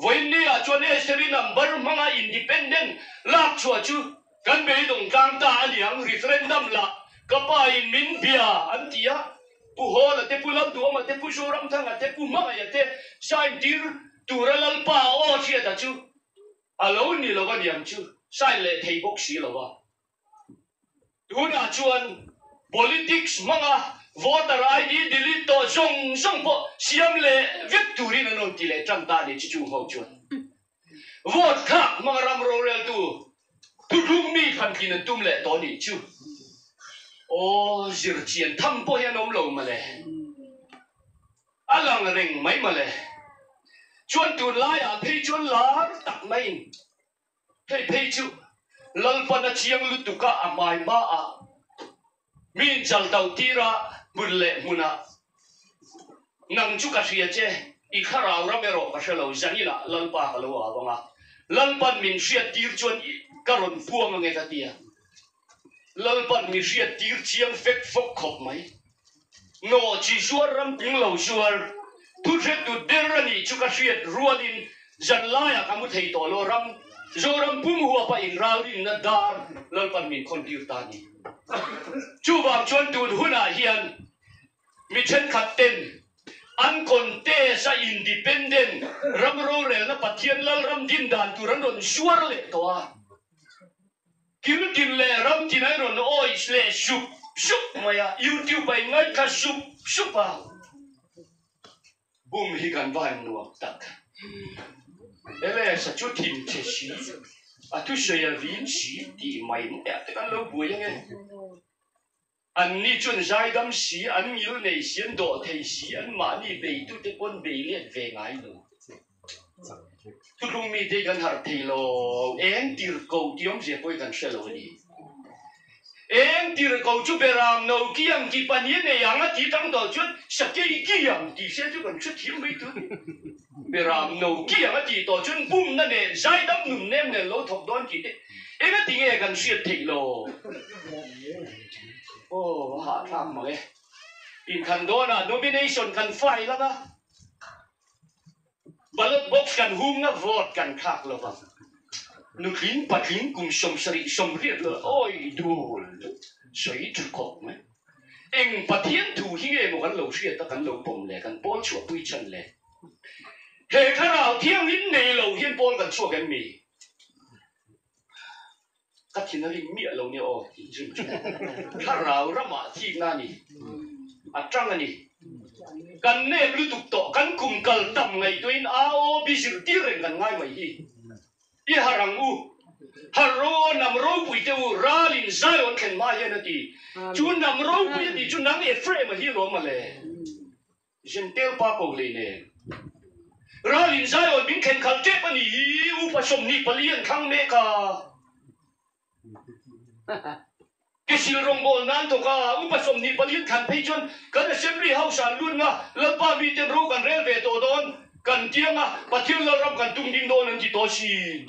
Vawiinni ah chuan Estheri number hmanga independent lak chhuah chu kan beidawng tlang ta a niang referendum lah ka pa in min bia an ti a. Pu Hawla te, Pu Lalduama te, Pu Zoramthanga te, Pu Hmangaia te sign tir tura Lalpa aw hriata chu a lo ni lo a niang chu sign leh thei bawk si lo a. Tunah chuan politics hmanga voter ID delete tawh zawng zawng pawh siam leh vek turin an rawn ti leh tan ta a ni chu chung ho chuan. Vote thlak hmanga ram roreltu thutlung mi thlantlin an tum leh tawh nih chu. Aw, zirchian tham pawh hi an awm lo mawle. A lang reng mai mawle. Chuan tunlaiah phei chuan lar tak maiin Hei phei chu Lalpan a chiang lutuk a, a hmai hmaah mi inchal do tir a, hmun leh hmunah nang chu ka hria che, i thlarau ram erawh ka hre lo, zaninah Lalpa ka lo au ang a, Lalpan min hriat tir chuan ka rawn puang ange ka ti a. Lalpan mi hriat tir chiang fek fawk khawp mai. Nawh chi zuar ram tling lo zuar, thu hrettu der a nih chu ka hriat rualin zan laiah ka mu thei tawh lo ram Zoram pum huapa inralrinna dar Lalpan min khawn tir ta a ni. Chuvang chuan tun hunah hian mi thenkhat ten an contest a independent ram rorelna Pathian Lalram din dan tur an rawn zuar leh tawh a. Kil tin leh ram tin a rawn awih leh sup sup mai a, YouTube a inngaithla sup sup a, bum hi kan va han nuam tak. LS a chu thin che si, a thusawi a vin si tih mai maiah te kan lo buai ange. Anni chuan zaidam si, an ngil nei si, an dawh thei si, anmahni beitute pawn bei let ve ngai lo. Thutlung mite hi kan harh thei lo, eng tir ko tih awmzia pawh hi kan hre lo a ni. Eng tir ko chu beram no ki ang tih pahnih a nei ang a tih tang tawh chuan sakei ki ang tih se chu kan hre thiam mai tur a ni. Beram no ki ang a tih tawh chuan bumna nen zaidam nun nem nen lo thawk dawn tih te Engati nge kan hriat theih lo? Aw, a hahthlak mang e. Inkhan dawnah nomination kan file ang a, ballot box kan hung a, vote kan thlak lo vang. Nutling patling kum 70 80 lo awi dul sawi tha khawp mai. Eng Pathian thu hi nge maw kan lo hriat a, kan lo pawm le, kan pawl chhuahpui chhan le? He thlarau thianghlim nei lo hian pawl kan chhuak em mi? Ka thin a rim miah lo nia aw tih zun chu thlarau ramah thikna a ni, a tang a ni. Kan nep lutuk tawh, kan kum kal tam ngaihtuahin AOB zirtir reng kan ngai mai hi. I harh ang u, harh ro aw nam ropui te u, ralin Zion thlen hma hian a ti. Chu nam ropui a tih chu nang Ephraim a hi lawm mawle. Zentel pa ko hlei nen. Ralin Zion min thlen khalh tep a ni hi, upa 24 an thlang mek a. Kesil rawngbâwl nan thawk a, upa 24 an thlan phei chuan kan Assembly House ah an lut nga, Lalpa miten ro kan rel ve tawh dawn, kan tiang a, Pathian Lalram kan tum ding dawn an ti tawh asin.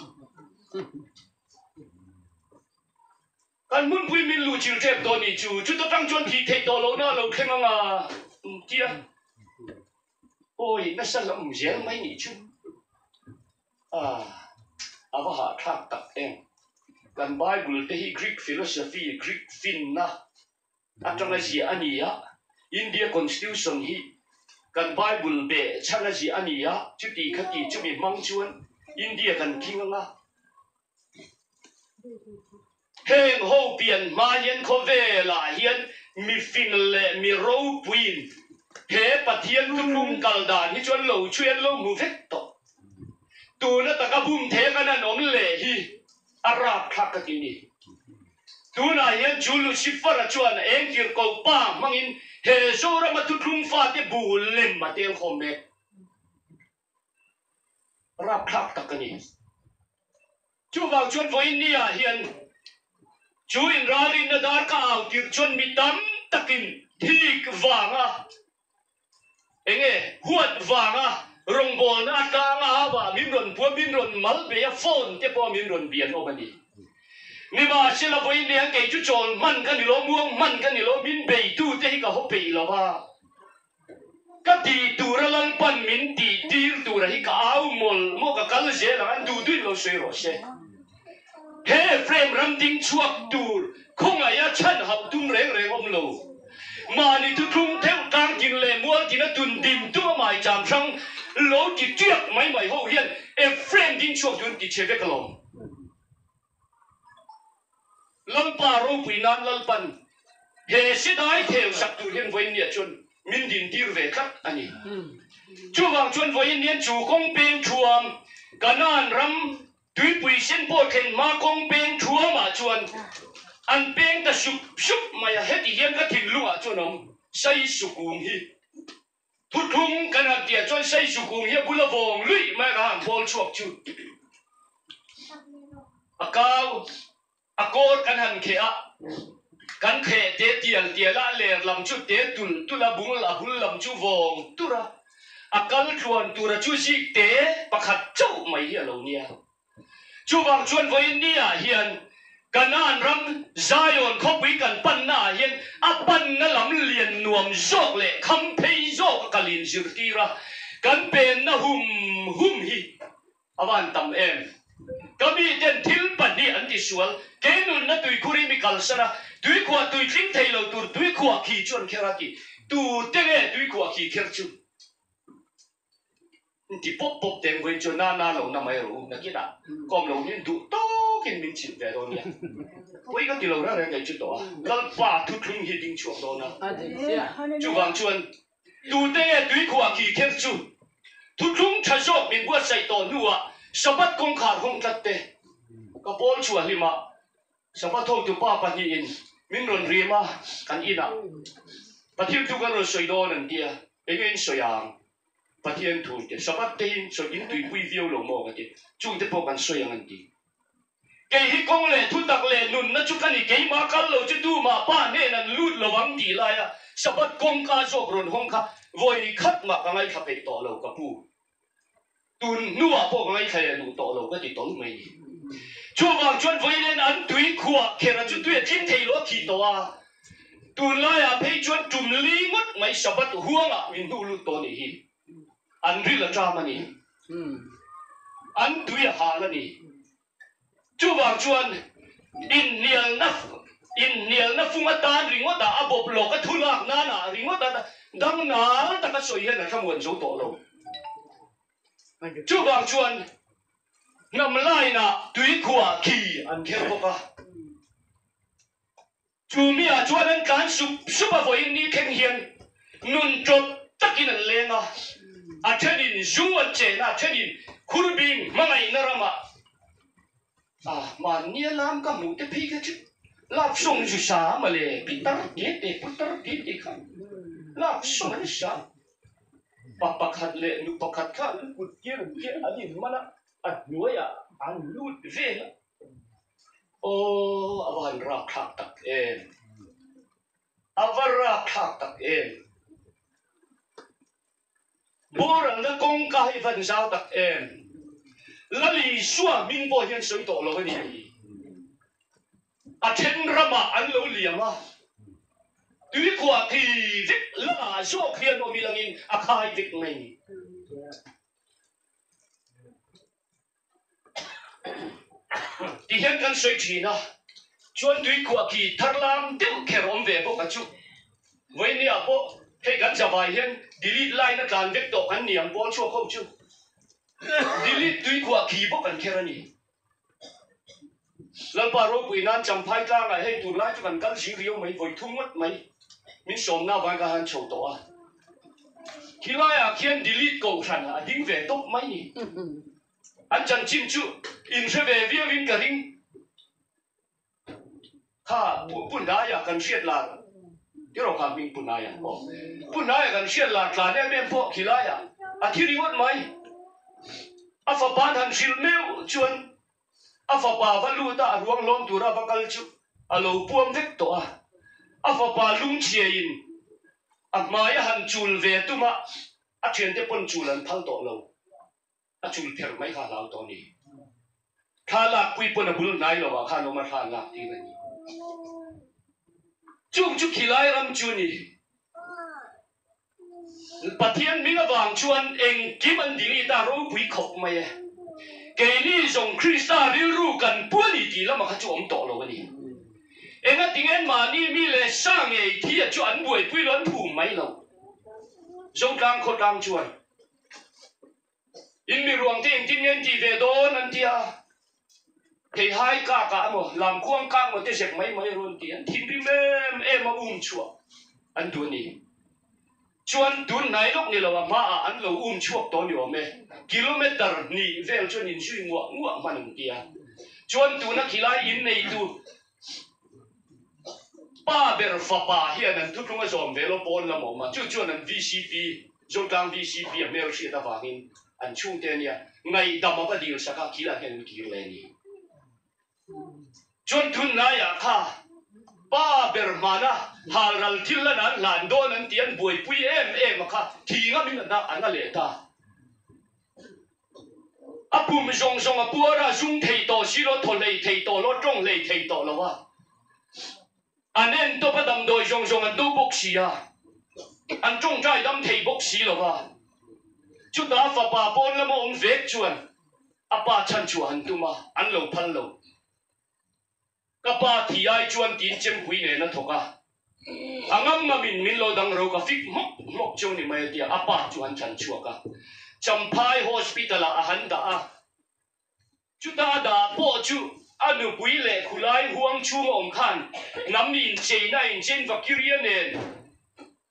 Kan hmunpui min luh chil tep tawh nih chu, chuta tang chuan thih theih tawh lohna a lo thleng anga tia pawi nasa la awm zel mai nih chu a a va hahthlak tak em. Kan Bible te hi Greek philosophy, Greek finna atanga ziah a ni a, India Constitution hi kan Bible beh chhan a ziah a ni a, chuti khati chumi hmang chuan India kan khing anga, Heng ho pian hma hian khawvelah hian mifing leh mi ropuiin he Pathian thuthlung kal dan hi chuan lo chhui an lo hmu vek tawh. Tuna taka bum thei kan han awm leh hi a rapthlak ka ti ni. Tunah hian chu Lucifer-a chuan engtir ko pa hmangin he Zorama thuthlung fate bu lem a tel khawm mek. Rapthlak tak a ni. Chuvang chuan vawiin ni ah hian chu inralrinna dar ka au tirh chuan mi tam takin thik vanga enge huat vanga rawngbawlna atanga avah min rawn buam min rawn mal bei a phone te pawh min rawn bian awm a ni. Nimahsela vawiin ni hian kei chu chawl hman ka ni lo, muang hman ka ni lo, min beitu te hi ka haw peih lo va. Ka tih tura Lalpan min tih tir tura hi ka au mawlh maw ka kal zel ang an duh duhin lo sawi rawh se. He Ephraim ram ding chhuak tur khawngaih a chhan hauh tum reng reng awm lo. Mahni thuthlung theuh tlang tin leh mual tin a tun dim tum a maicham hrang lo ti tiak mai mai ho hian Ephraim ding chhuak tur ti che vek alawm. Lalpa ropui nan Lalpan he sidai theu sak tur hian vawiin nia chuan min din tir ve tlat a ni. Chuvang chuan vawiin hian chu kawng peng thuam Kanaan ram. Tuipui sen pawh thlen hma kawng peng thuamah chuan an peng ta sup sup mai a, heti hian ka thinlungah chuan awm Saisukung hi thuthlung kan han tihah chuan Saisukung hi a bula vawng luih mai a ka han pawl chhuak chu a kau a kawr kan han kheh a, kan kheh te tial tial a, a ler lam chu te tulh tulh a, bung a bul lam chu vawng tur a, a kal tluan tura chu zik te pakhat chauh mai hi a lo nia. Chuvang chuan vawiin ni ah hian Kanaan ram Zion khawpui kan panna ah hian a panna lam lian nuam zawk leh kham phei zawk a kal in zirtir a, kan penna hum hum hi A van tam em? Ka miten thil pahnih an tisual, kei nunna tuikhur hi mi kalsan a, tuikhuah tui tling thei lo tur tuikhuah khi chu an kher a ti. Tu te nge tuikhuah khi kher chu? Ti pawp pawp teng vawiin chuan na na lo na mai rawh u, nakinah kawm lo hian duh tawkin min chilh ve dawn nia. Pawi ka ti lo reng reng kei chu tawh a, Lalpa thuthlung hi ding chhuak dawn a. Chuvang chuan Tute nge tuikhuah khi kher chu? Thuthlung tha zawk min buatsaih tawh hnuah Sabbath kawngkhar hawng tlat te ka pawl chhuah hlimah Sabbath hotu pa pahnihin min rawn rim a, kan inah Pathian thu kan rawn sawi dawn an tia, enge in sawi ang? Pathian thu te Sabbath te hi sawi in tuipui viau lo maw ka ti, chungte pawh kan sawi ang an ti. Kei hi kawng leh thutak leh nunna chu ka ni, keimah kal lo chu tumah pa hnen an lut lo ang tih laia Sabbath kawngka zawk rawn hawng kha vawi khat mah ka ngaithla peih tawh lo ka pu. Tun hnuah pawh ka ngaithla leh duh tawh lo ka ti tawl mai ni. Chuvang chuan vawiin an tui khuah kher a chu tui a tling thei lo a khih tawh a, tunlaiah phei chuan tum li ngawt mai Sabbath huangah min hnuh lut tawh a nih hi. An ril a ṭam a ni. An tui a hal a ni. Chuvang chuan inhnialna inhnialna fung atan ringawt ah a bawp lawk a thu lak nan ah ringawt a dang nal taka sawi hian a thlamuan zo tawh lo. Chuvang chuan hnam line ah tuikhuah khi an kher bawk a. Chu mi ah chuan an tlan sup sup a vawiin ni thleng hian nun tawp takin an leng a, a thenin zu an chen a, a thenin khurbing hmangaihna ramah a mahnia lam ka hmuh te phei kha chu lak sawng zu sa mawle pitar te te putar te te kha lak sawng an sa pa pakhat leh nu pakhat kha an kut tir an tir an inman a, a hnuaiah an lut vel a. Aw a va han rakthlak tak em! A va rakthlak tak em! Boralna kawngka hi van zau tak em! Lal Isua hming pawh hian sawi tawh lo a ni. A then ramah an lo liam a, tuikhuah khi vek lamah zawk hian awm ilangin a khai vek mai ni. Ti hian kan sawi thin a, chuan tuikhuah khi thar lam deuh kher awm ve bawk a chu. Vawinia pawh hei kan zavai hian delete line a tlan vek tawh kan ni ang pawl chhuak ho chu. Delete tuikhuah khi bawk an kher a ni. Lalpa ropui nan Champhai tlangah hei tunlai chu kan kal zing riau mai, vawi thum ngawt mai min sawmna avang ka han chho tawh a. Khilaiah khian delete kohhran a ding ve tawp mai ni. An chanchin chu inhre ve viauin ka ring. Kha Punaia kan hriat lar tiraw kha hming Punaia aw Punaia kan hriat lar tlan em em pawh khilaiah a thi ringawt mai. A fapa an han hrilh meuh chuan a fapa va lut a, a ruang hlawm tura va kal chu a lo puam vek tawh a. A fapa lungchhiain a hmai a han chul ve tum a, a thiante pawn chul an phal tawh lo. A chul pherh mai kha a hlau tawh a ni. Thla lakpui pawn a bul hnai lo ah khan awm a thla an lak tir a ni. Chung chu khilai ram chu a ni. Pathian hming avang chuan engkim an delete a ropui khawp mai e. Keini zawng Krista rilru kan pu a ni tih lamah kha chu awm tawh lo a ni. Engatinge mahni mi leh sa ngei thi a chu an buaipui lo an phum mai lo. Zotlang khawtlang chuan In mi ruang te engtin nge an tih ve dawn an ti a, theihai kak ah emaw lamkhuang kak maw te zek mai mai rawn ti an thinrim em em a um chhuah an duh a ni. Chuan tun hnai lawk ni lo a hmaah an lo um chhuak tawh ni awm e. Kilometer hnih vel chuan inzui nguah nguah hman an ti a. Chuan tuna khilai inneitu pa ber fapa hian an thutlung a zawm ve lo pawn lam a awm a. Chu chuan an vcp, Zotlang vcp a hmelhriat avangin an chhungte ania ngaihdam a va dil sak a, khilah hian an kir leh a ni. Chuan tunlaiah kha pa ber hmana halral thil lan an hlan dawn an tih an buaipui em em a kha thi ngamin a na leh ta. A pum zawng zawng a puar a, zum thei tawh si lo, thaw hlei thei tawh lo, tawng hlei thei tawh lo a. An en tawp a damdawi zawng zawng an do bawk si a, an tawngtai dam thei bawk si lo a. Chutah fapa pawn lama awm vek chuan A pa chhan chhuah han tum a, an lo phal lo. Ka pa thi ai chuan tiin chempui nen a thawk a. A ngam ngamin min lo dang ro ka fik hmawk hmawk cheu ni mai a tia a pa chu han chhan chhuak a. Champhai Hospital ah a han dah a. Chuta a dah pawh chu a nupui leh khulai huang chhung a awm khan hnam incheina inchein Vakiria nen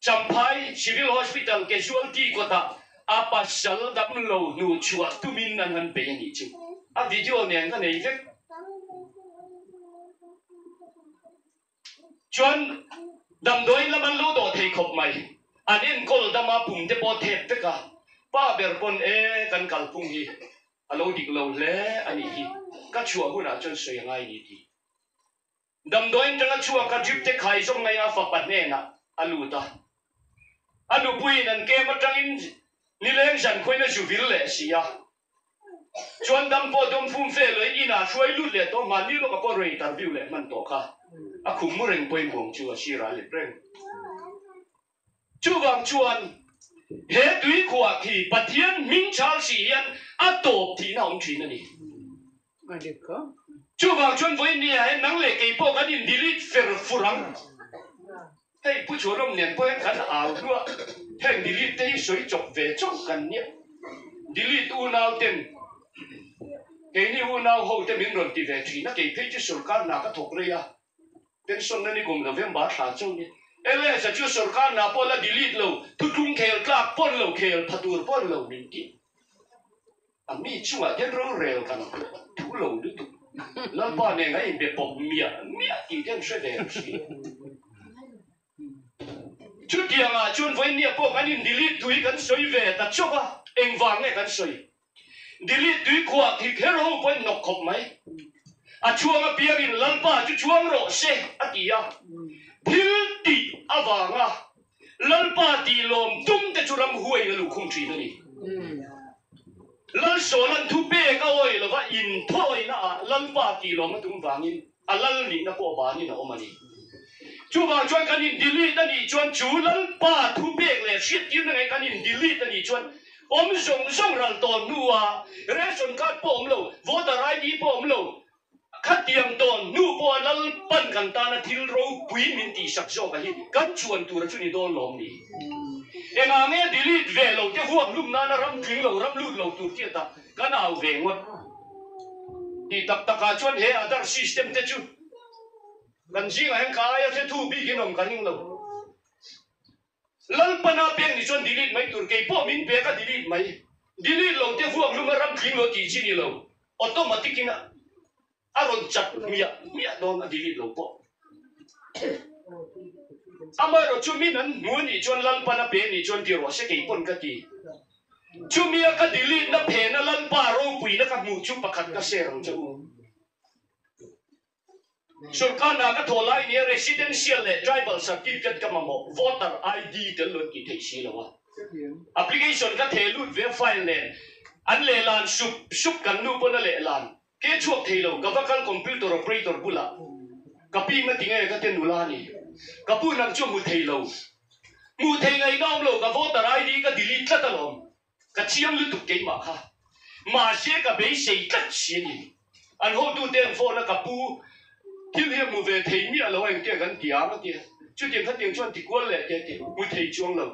Champhai Civil Hospital Casualty kawtah a pasal damlo hnu chhuah tumin an han bei a nih chu. A video nen ka nei vek. Chuan damdawiin lam an lo dawh thei khawp mai. An enkawl dama pum te pawh thep vek a, pa ber pawn e kan kalphung hi a lo dik lo hle a nih hi, ka chhuah hunah chuan sawi a ngai ni ti. Damdawiin tanga chhuak a drip te khai zawng mai a fapa hnenah a lut a. A nupuiin an kem atangin nileng zan khuain a zu vil leh si a. Chuan dam pawh dawm fum fe loin inah hruai lut leh tawh mahni lawkah pawh rawn interview leh hman tawh kha a khum mu reng pawimawh chu a sirah a let reng. Chuvang chuan he tuikhuah khi Pathian hming chhal si hian a tawp thihna a awm thin a ni. Chuvang chuan vawiin ni ah hian nang leh kei pawh kan in delete fer fur ang. Hei Pu Chhuanawm nen pawh hian kan au hnuah heng delete te hi sawi chawp ve chauh kan nia. Delete unau ten keini unau ho te min rawn ti ve thin a, kei phei chu sorkar hna ka thawk rei a. Pension na ni kum November thla chauh ni. LS-a chu sorkar hna pawh la delete lo, thutlung khel tlak pawn lo, khel pha tur pawn lo min ti. A mi chungah hian rorel kan thu lo lutuk. Lalpa nen a inbe pawp miah miah tih te an hre ve ang si. Chutiangah chuan vawinia pawh kan in delete tui kan sawi ve ta chauh a, engvang nge kan sawi? Delete tui khuah khi kher ho pawhin hnawk khawp mai. A chhuang apiangin Lalpa chu chhuang rawh se a ti a, thil tih avanga Lalpa tih lawm tum te chu ram huaiin a luhkhung thin a ni. Lalsawla'n thu pek a awih lova inthawina ah Lalpa tih lawm a tum vangin a lal nihna pawh banin a awm a ni. Chuvang chuan kan in delete a nih chuan chu Lalpa thu pek leh hriattirna ngei kan in delete a nih chuan awm zawng zawng ral tawn hnua ration card pawh awm lo, voter ID pawh awm lo, khatiang tawn hnu pawha Lalpan kan tana thil ropui min tihsak zawk a hi kan chuan tura chu ni dawn lawm ni. Engah nge delete ve lo te huak hlum nana ram tling lo, ram lut lo tur chiat a kan au ve ngawt. Tih tak takah chuan he Aadhaar system te chu kan zingah hian ka aia hre thu bikin awm ka ring lo. Lalpana pek ni chuan delete mai tur kei pawh min pek a delete mai. Delete lo te vuak lum a ram tling lo tih chi ni lo. Automatic in a rawn chat hmiah hmiah dawn a delete lo pawh. Amaherawh chu min an hmu anih chuan Lalpana pe anih chuan ti rawh se kei pawn ka ti. Chumia ka delete na phena Lalpa ropuina ka hmuh chu pakhat ka share ang che u. Sorkar hna ka thawh lai nia residential leh tribal certificate ka mamawh voter ID tel lo an tih theih si lo a. Application ka theh lut ve file nen an lehlan sup sup kan nu pawn a lehlan ke chhuak thei lo ka va kal computer operator bulah ka pi nga tinge ka te nula ni ka pu nang chu a hmu thei lo hmuh thei ngaihna awm lo ka voter ID ka delete tlat alawm. Ka chiang lutuk keimah kha. Mahse ka beisei tlat si a ni. An hotute an phone a ka pu thil hi a hmu ve thei miah lo a engtiang kan ti ang a ti a. Chutiang khatiang chuan ti kual leh te a ti hmu thei chuang lo.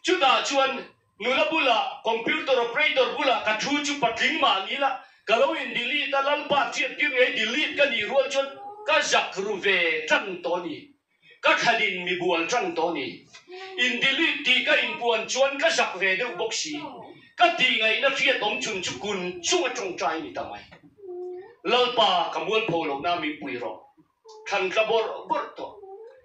Chutah chuan nula bulah computer operator bulah ka thu chu patling mah ni la ka lo in delete a Lalpa chiat tir ngei delete ka nih rual chuan ka zak ru ve tan tawh a ni. Ka thlalin mi bual tan tawh ni. In delete tih ka inpuan chuan ka zak ve deuh bawk si. Ka tih ngaihna hriat awm chhun chu kun chung a tawngtai ni ta mai. Lalpa ka mualpho lohna min pui rawh. Thlan tla bawrh bawrh tawh.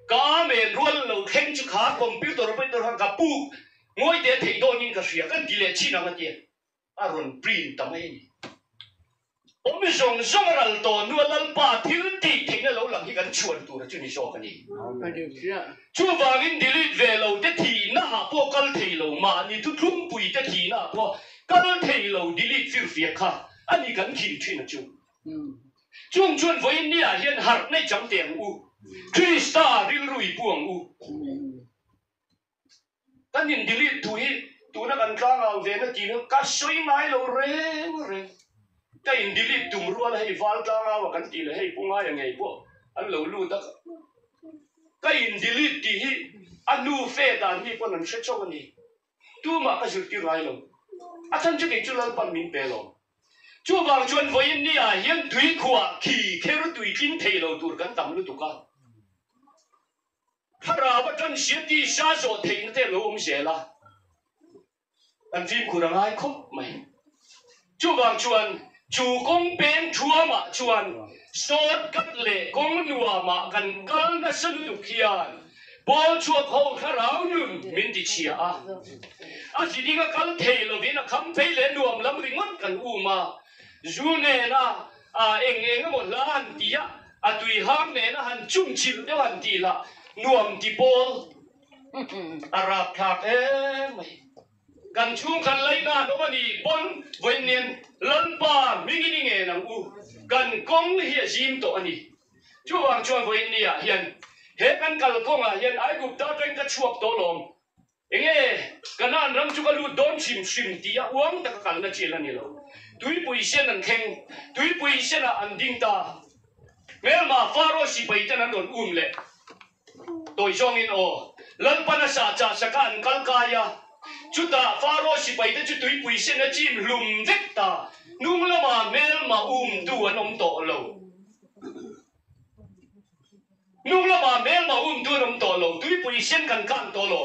Ka amen rual lo thleng chu kha computer operator khan ka puk ngawi teh theih dawnin ka hria kan ti leh chin ang a tia. A rawn print ta mai a ni. Awm zawng zawng a ral tawh hnua Lalpa thil tih theihna lo lang hi kan chhuan tur a chu ni zawk a ni. Chuvangin delete ve lo te thihna ah pawh kal thei lo, mahni thuthlungpui te thihna ah pawh kal thei lo delete firfiak kha a ni kan khin thin a chu. Chung chuan vawiin ni ah hian harh nei chang teh ang u, Krista rilru i pu ang u. Kan in delete thu hi tuna kan tlangau ve na tih ka sawi ngai lo reng reng. Ka in delete tum rual a hei val tlangau a kan tih leh hei pu ngaia ngei pawh an lo lut a. Ka in delete tih hi a nu fe dan mi pawn an hre chauh a ni. Tumah ka zirtir ngai lo. A chhan chu kei chu Lalpan min pe lo. Chuvang chuan vawiin ni ah hian tuikhuah khi kher tui tling thei lo tur kan tam lutuk a. Thlarau atang sia tisa zawh theihna te lo awm zel a, kan fimkhur a ngai khawp mai. Chuvang chuan chu kawng peng thuamah chuan short cut leh kawng nuamah kan kal nasa lutuk hian pawl chhuak ho thlarau nun min ti chhia a. A ziding a kal thei lovin a kham phei leh nuam lam ringawt kan um a, zu nena A eng eng emaw hla han ti a, a tui hang nena han chum chilh deuh han tih lah nuam ti pawl a rap thlak em mai. Kan chhung khan laina an awm a nih pawn vawiin Lalpa hmingin i ngen ang u, kan kawng hi a zim tawh a ni. Chuvang chuan vawiin ni ah hian he kan kalkawngah hian Aigupta atangin ka chhuak tawh lawm. Enge Kanaan ram chu ka lut dawn hrim hrim tih a uang taka kalna chian a ni lo. Tuipui sen an thleng, tuipui senah an ding ta. Hmelma Faro sipai ten an rawn um leh tawi zawngin aw, Lalpan a sah chah saka an kal kai a. Chutah Faro sipai te chu tuipui sen a chim hlum vek ta. Hnung lamah hmelma umtu an awm tawh lo. Hnung lamah hmelma um tun awm tawh lo, tuipui sen kan kang tawh lo.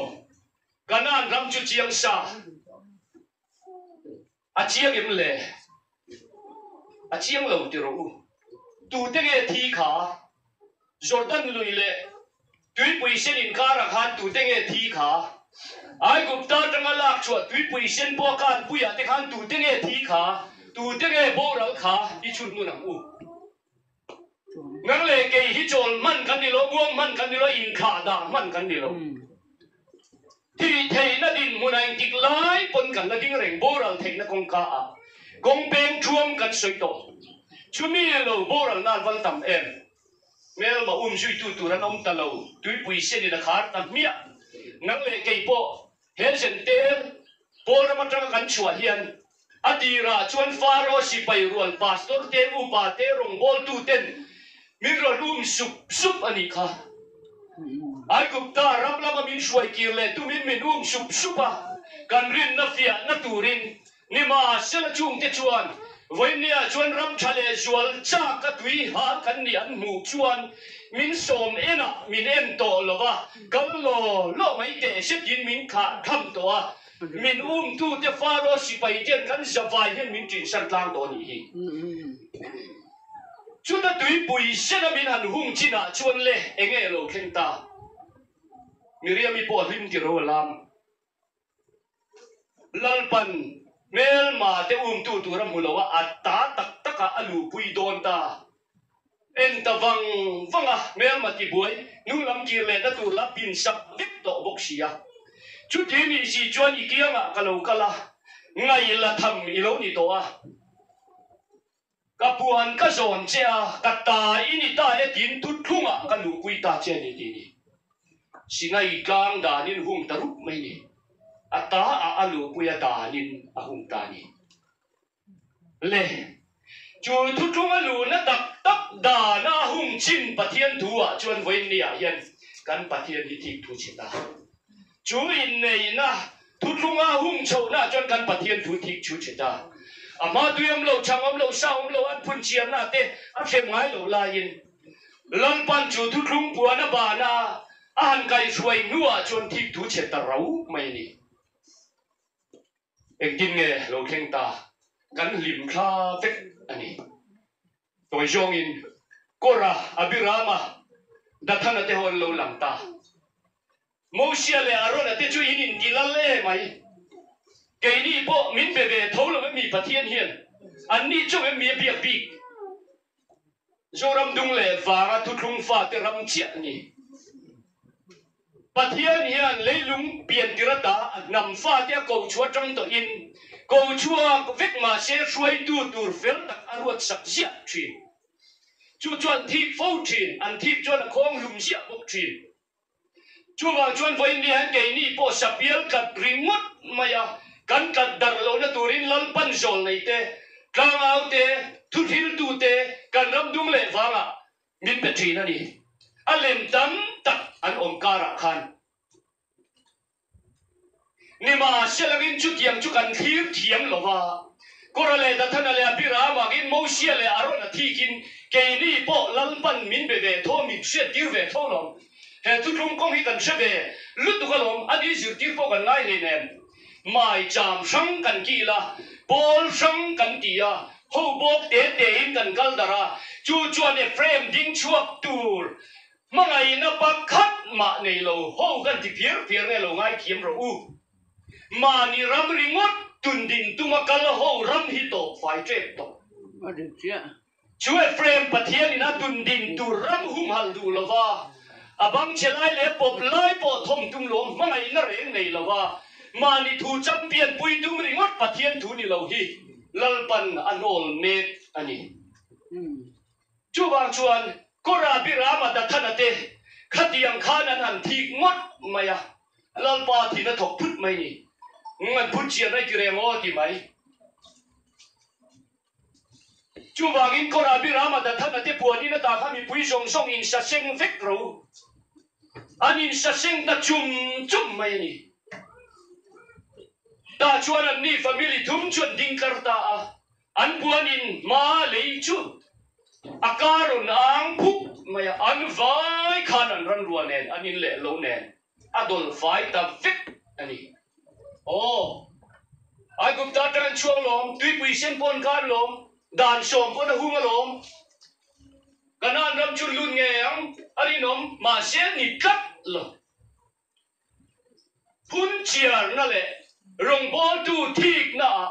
Kanaan ram chu chiang sa a chiang em le? A chiang lo ti rawh u. Tute nge thi kha? Jordan lui leh tuipui sen inkarah khan tute nge thi kha? Aigupta atanga lak chhuah tuipui sen pawh a kanpuiah te khan tute nge thi kha? Tute nge boral kha? I chhun hmun ang u. Nang leh kei hi chawl hman kan ni lo, buang hman kan ni lo, inthlah dah hman kan ni lo. Thih theihna dinhmun a engtik lai pawn kan la ding reng, boral theihna kawngka ah kawng peng thuam kan sawi tawh. Chumi lo boral nan val tam em? Hmelma um zuitu tur an awm ta lo, tuipui senin a khar ta hmiah. Nang leh kei pawh He zentel Paul ram atanga kan chhuah hian a tirah chuan Faro sipai rual pastor te, upa te, rawngbawltu ten min rawn um sup sup a nih kha. Aigupta ram lama min hruai kir leh tumin min um sup sup a, kan rinna fiahna turin Nimahsela chungte chuan vawinia chuan ram tha leh zual chak a tui hal kan nih an hmuh chuan min sawm enah min en tawh lo va, kal law law mai teh zetin min thlah tham tawh a, min umtute Faro sipai ten kan zavai hian min tinsan tlang tawh a nih hi. Chuta tuipui sena min han hung chinah chuan le enge lo thleng ta? Miriami pawh a hlim ti ro a lam. Lalpan hmelma te umtu tur a hmu lo a, a ta tak takah a luhpui dawn ta. En ta vang vang a, hmelma tibuai hnunglam kir lehna tur la pin sak vek tawh bawk si a. Chuti nih si chuan i kiangah ka lo kal a, ngaih la tham i lo ni tawh a. Ka puan ka zawn che a, ka ta i ni ta e tiin thuthlungah ka luhpui ta che a ni tih ni. Sinai tlang danin hung ta rup mai ni. A ta ah a luhpui a danin a hung ta ni. Le, chu thuthlung a luhna tak tak dana a hung chin Pathian thu ah chuan vawiin ni ah hian kan Pathian hi thik thu chhe ta. Chu inneihna thuthlunga hung chhohna chuan kan Pathian thu thik chu chhe ta. A hma tui awm lo, chhang awm lo, sa awm lo, an phun chiarna te a hrem ngai lo laiin Lalpan chu thuthlung puan a ban a. A han kaihhruai hnuah chuan thik thu chhe ta rau mai a ni. Engtin nge lo thleng ta? Kan hlim thla vek a ni. Tawi zawngin Kora, Abirama, Dathana te ho an lo lang ta. Mosia leh Arona te chu in inti lal e mai. Keini pawh min be ve tho lo em mi Pathian hian anni chauh em mi a biak bik? Zoram dung leh vanga thuthlung fate ram chiah a ni. Pathian hian leilung pian tir ata a hnam fate a ko chhuah atang tawhin ko chhuak vek mahse hruaitu tur fel tak a ruatsak ziah thin. Chu chuan thik fo thin, an thik chuan a khawng hlum ziah bawk thin. Chuvang chuan vawiin ni hian keini pawh sapial tlat ringawt mai a, kan tlat darh lohna turin Lalpan zawl nei te, tlangau te, thuthiltu te kan ram dung leh vangah min pe thin a ni. A lem tam tak an awm karah khan. Nimahselangin chutiang chu kan thlir thiam lo va, Kora leh Dathana leh Abira avangin Mosia leh Arona thikin keini pawh Lalpan min be ve tho, min hriattir ve tho lawm. He thuthlung kawng hi kan hre ve lutuk alawm, a ni zirtir pawh kan ngai hleinem. Mai cham hrang kan kil a, pawl hrang kan ti a, ho bawk te tein kan kal darh a, chu chuan Ephraim ding chhuak tur Hmangaihna pakhat mah nei lo ho kan ti phiar phiar nge lo ngaithiam rawh u. Mahni ram ringawt tun din tuma kal ho ram hi tawp fai tep tawh. Chu Ephraim Pathianin a tun din tur ram humhalh duh lova, a bang chhe lai leh pawp lai pawh thawm tum lawm hmangaihna reng nei lova, mahni thu champion pui tum ringawt Pathian thu ni lo hi Lalpan a hnawl mek a ni. Chuvang chuan Kora Birama Dathana te khatiang khan an han thik ngawt mai a, Lalpa thin a thawk phut mai ni. An phut chian mai ti reng aw ti mai. Chuvangin Kora Birama Dathana te puanin ata kha mipui zawng zawng insaseng vek ro. An insaseng ta chum chum mai a ni. Tah chuan anni family thum chu an ding tlar ta a. An puanin hma lei chu a kar rawn ang phuk mai a, an vai khan an ran rua nen, an in leh lo nen a dawl fai ta vek a ni. Aw, Aigupta atang an chhuak lawm, tuipui sen pawh an kar lawm, dan sawm pawh an a hung alawm. Kanaan ram chu lut ngei ang a rinawm, mahse ni tlat lo. Phunchiarna leh rawngbawltu thiknaah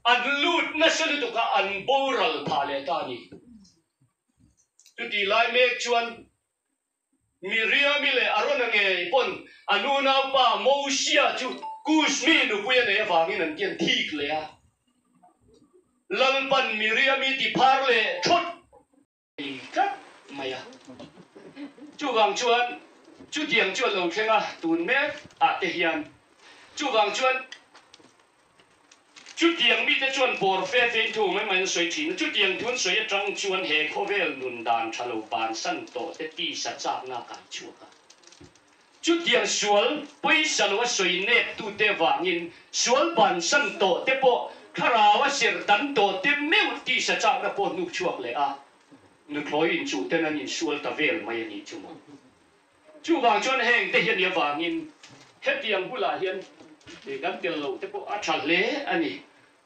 an lut nasa lutuk a, an boral phah leh ta a ni. Chutih lai mek chuan Miriami leh Arona ngei pawn an unaupa Mosia chu Kush mi nupui a neih avangin an tian thik leh a. Lalpan Miriami tiphar leh thawt. Ei tlat mai a. Chuvang chuan chutiang chu a lo thleng a, tun mek ah te hian. Chuvang chuan chutiang mite chuan bawr fe fein thu mai mai an sawi thin a, chutiang thu an sawi atang chuan he khawvel nun dan tha lo bansan tawh te tisa chakna a kai chhuak a. Chutiang sual pawisa lo a sawi nek tute vangin sual bansan tawh te pawh thlarau a serh dan tawh te meuh tisa chakna pawh hnuk chhuak leh a, nuthlawi inchuh ten an insual ta vel mai a nih chu maw. Chuvang chuan heng te hian i avangin hetiang bulah hian kan tel loh te pawh a tha hle a ni.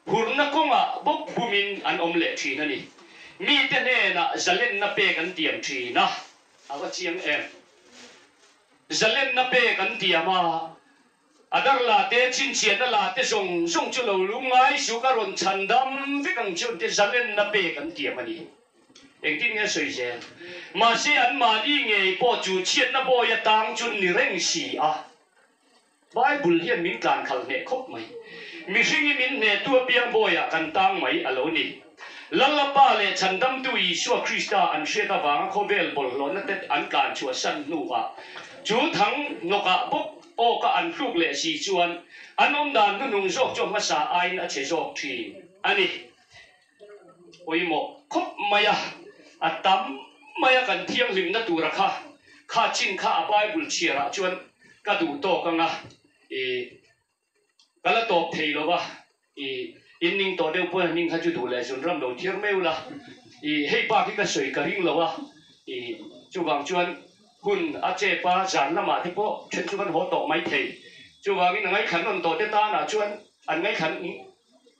Hurna kawngah bawk bumin an awm leh thin a ni. Mite hnenah zalenna pek an tiam thin a. A va chiang em? Zalenna pek an tiam a, a dar la te, chhinchhiahna la te zawng zawng chu lo lung ngai suh ka rawn chhan dam vek ang chu an ti, zalenna pek an tiam a ni. Engtin nge sawi zel? Mahse anmahni ngei pawh chu chhiatna bawi atang chu ni reng si a. Bible hian min tlan khalh hneh khawp mai. Mihring hi min hnehtu apiang bawiah kan tang mai a lo ni. Lalapa leh Chhandamtu Isua Krista an hriat avanga khawvel bawlhhlawhna te an tlan chhuah san hnuah chu thang hnawkah bawk awka an tluk leh si chuan an awmdan hnuhnung zawk chu a hmasa aiin a chhe zawk thin a ni. Pawimawh khawp mai a, a tam mai a kan thianghlimna tura kha kha chin kha a Bible chhiarah chuan ka duh tawk ang a, i ka la tawp thei lo va, i inning tawh deuh pawh ning kha chu duh leh zun ram lo thiar meuh la, i hei bak hi ka sawi ka ring lo a, i chuvang chuan. Hun a chep a, zan lamah te pawh then chu kan haw tawh mai thei. Chuvangin a ngaithla nawn tawh te tanah chuan an ngaithla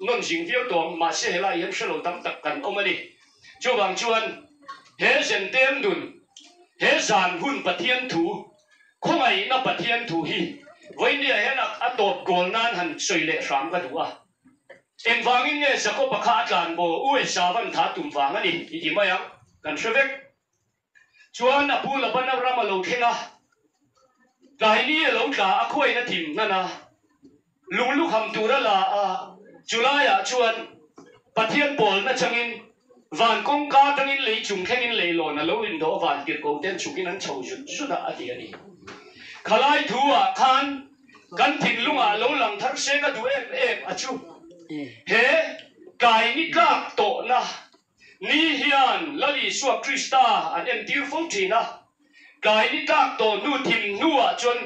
nawn zing viau tawh ang, mahse helaiah hian hrelo tam tak kan awm a ni. Chuvang chuan he zentem nun, he zan hun Pathian thu, khawngaihna Pathian thu hi vawinia hian a tawp goal nan han sawi leh hram ka duh a. Engvangin nge Jakob-a kha a tlan maw? USA van tha tum vang a ni i ti mai ang, kan hre vek. Chuan a pu Labana ram a lo thleng a, tlaini a lo tla a, khuain a thim hnan a, lunglukham tur a la a, chulaiah chuan Pathian pawlna changin van kawngka atangin lei chung thlengin leilawn a lo indawh a, van tirhko ten chhukin an chho zut zut a, a ti a ni. Khalai thu ah khan kan thinlungah lo lang thar se ka duh em em a chu he tlaini tlak tawhna Ni hian Lal Isua Krista an entir fo thin a, tlai ni tlak tawh hnu thim hnuah chuan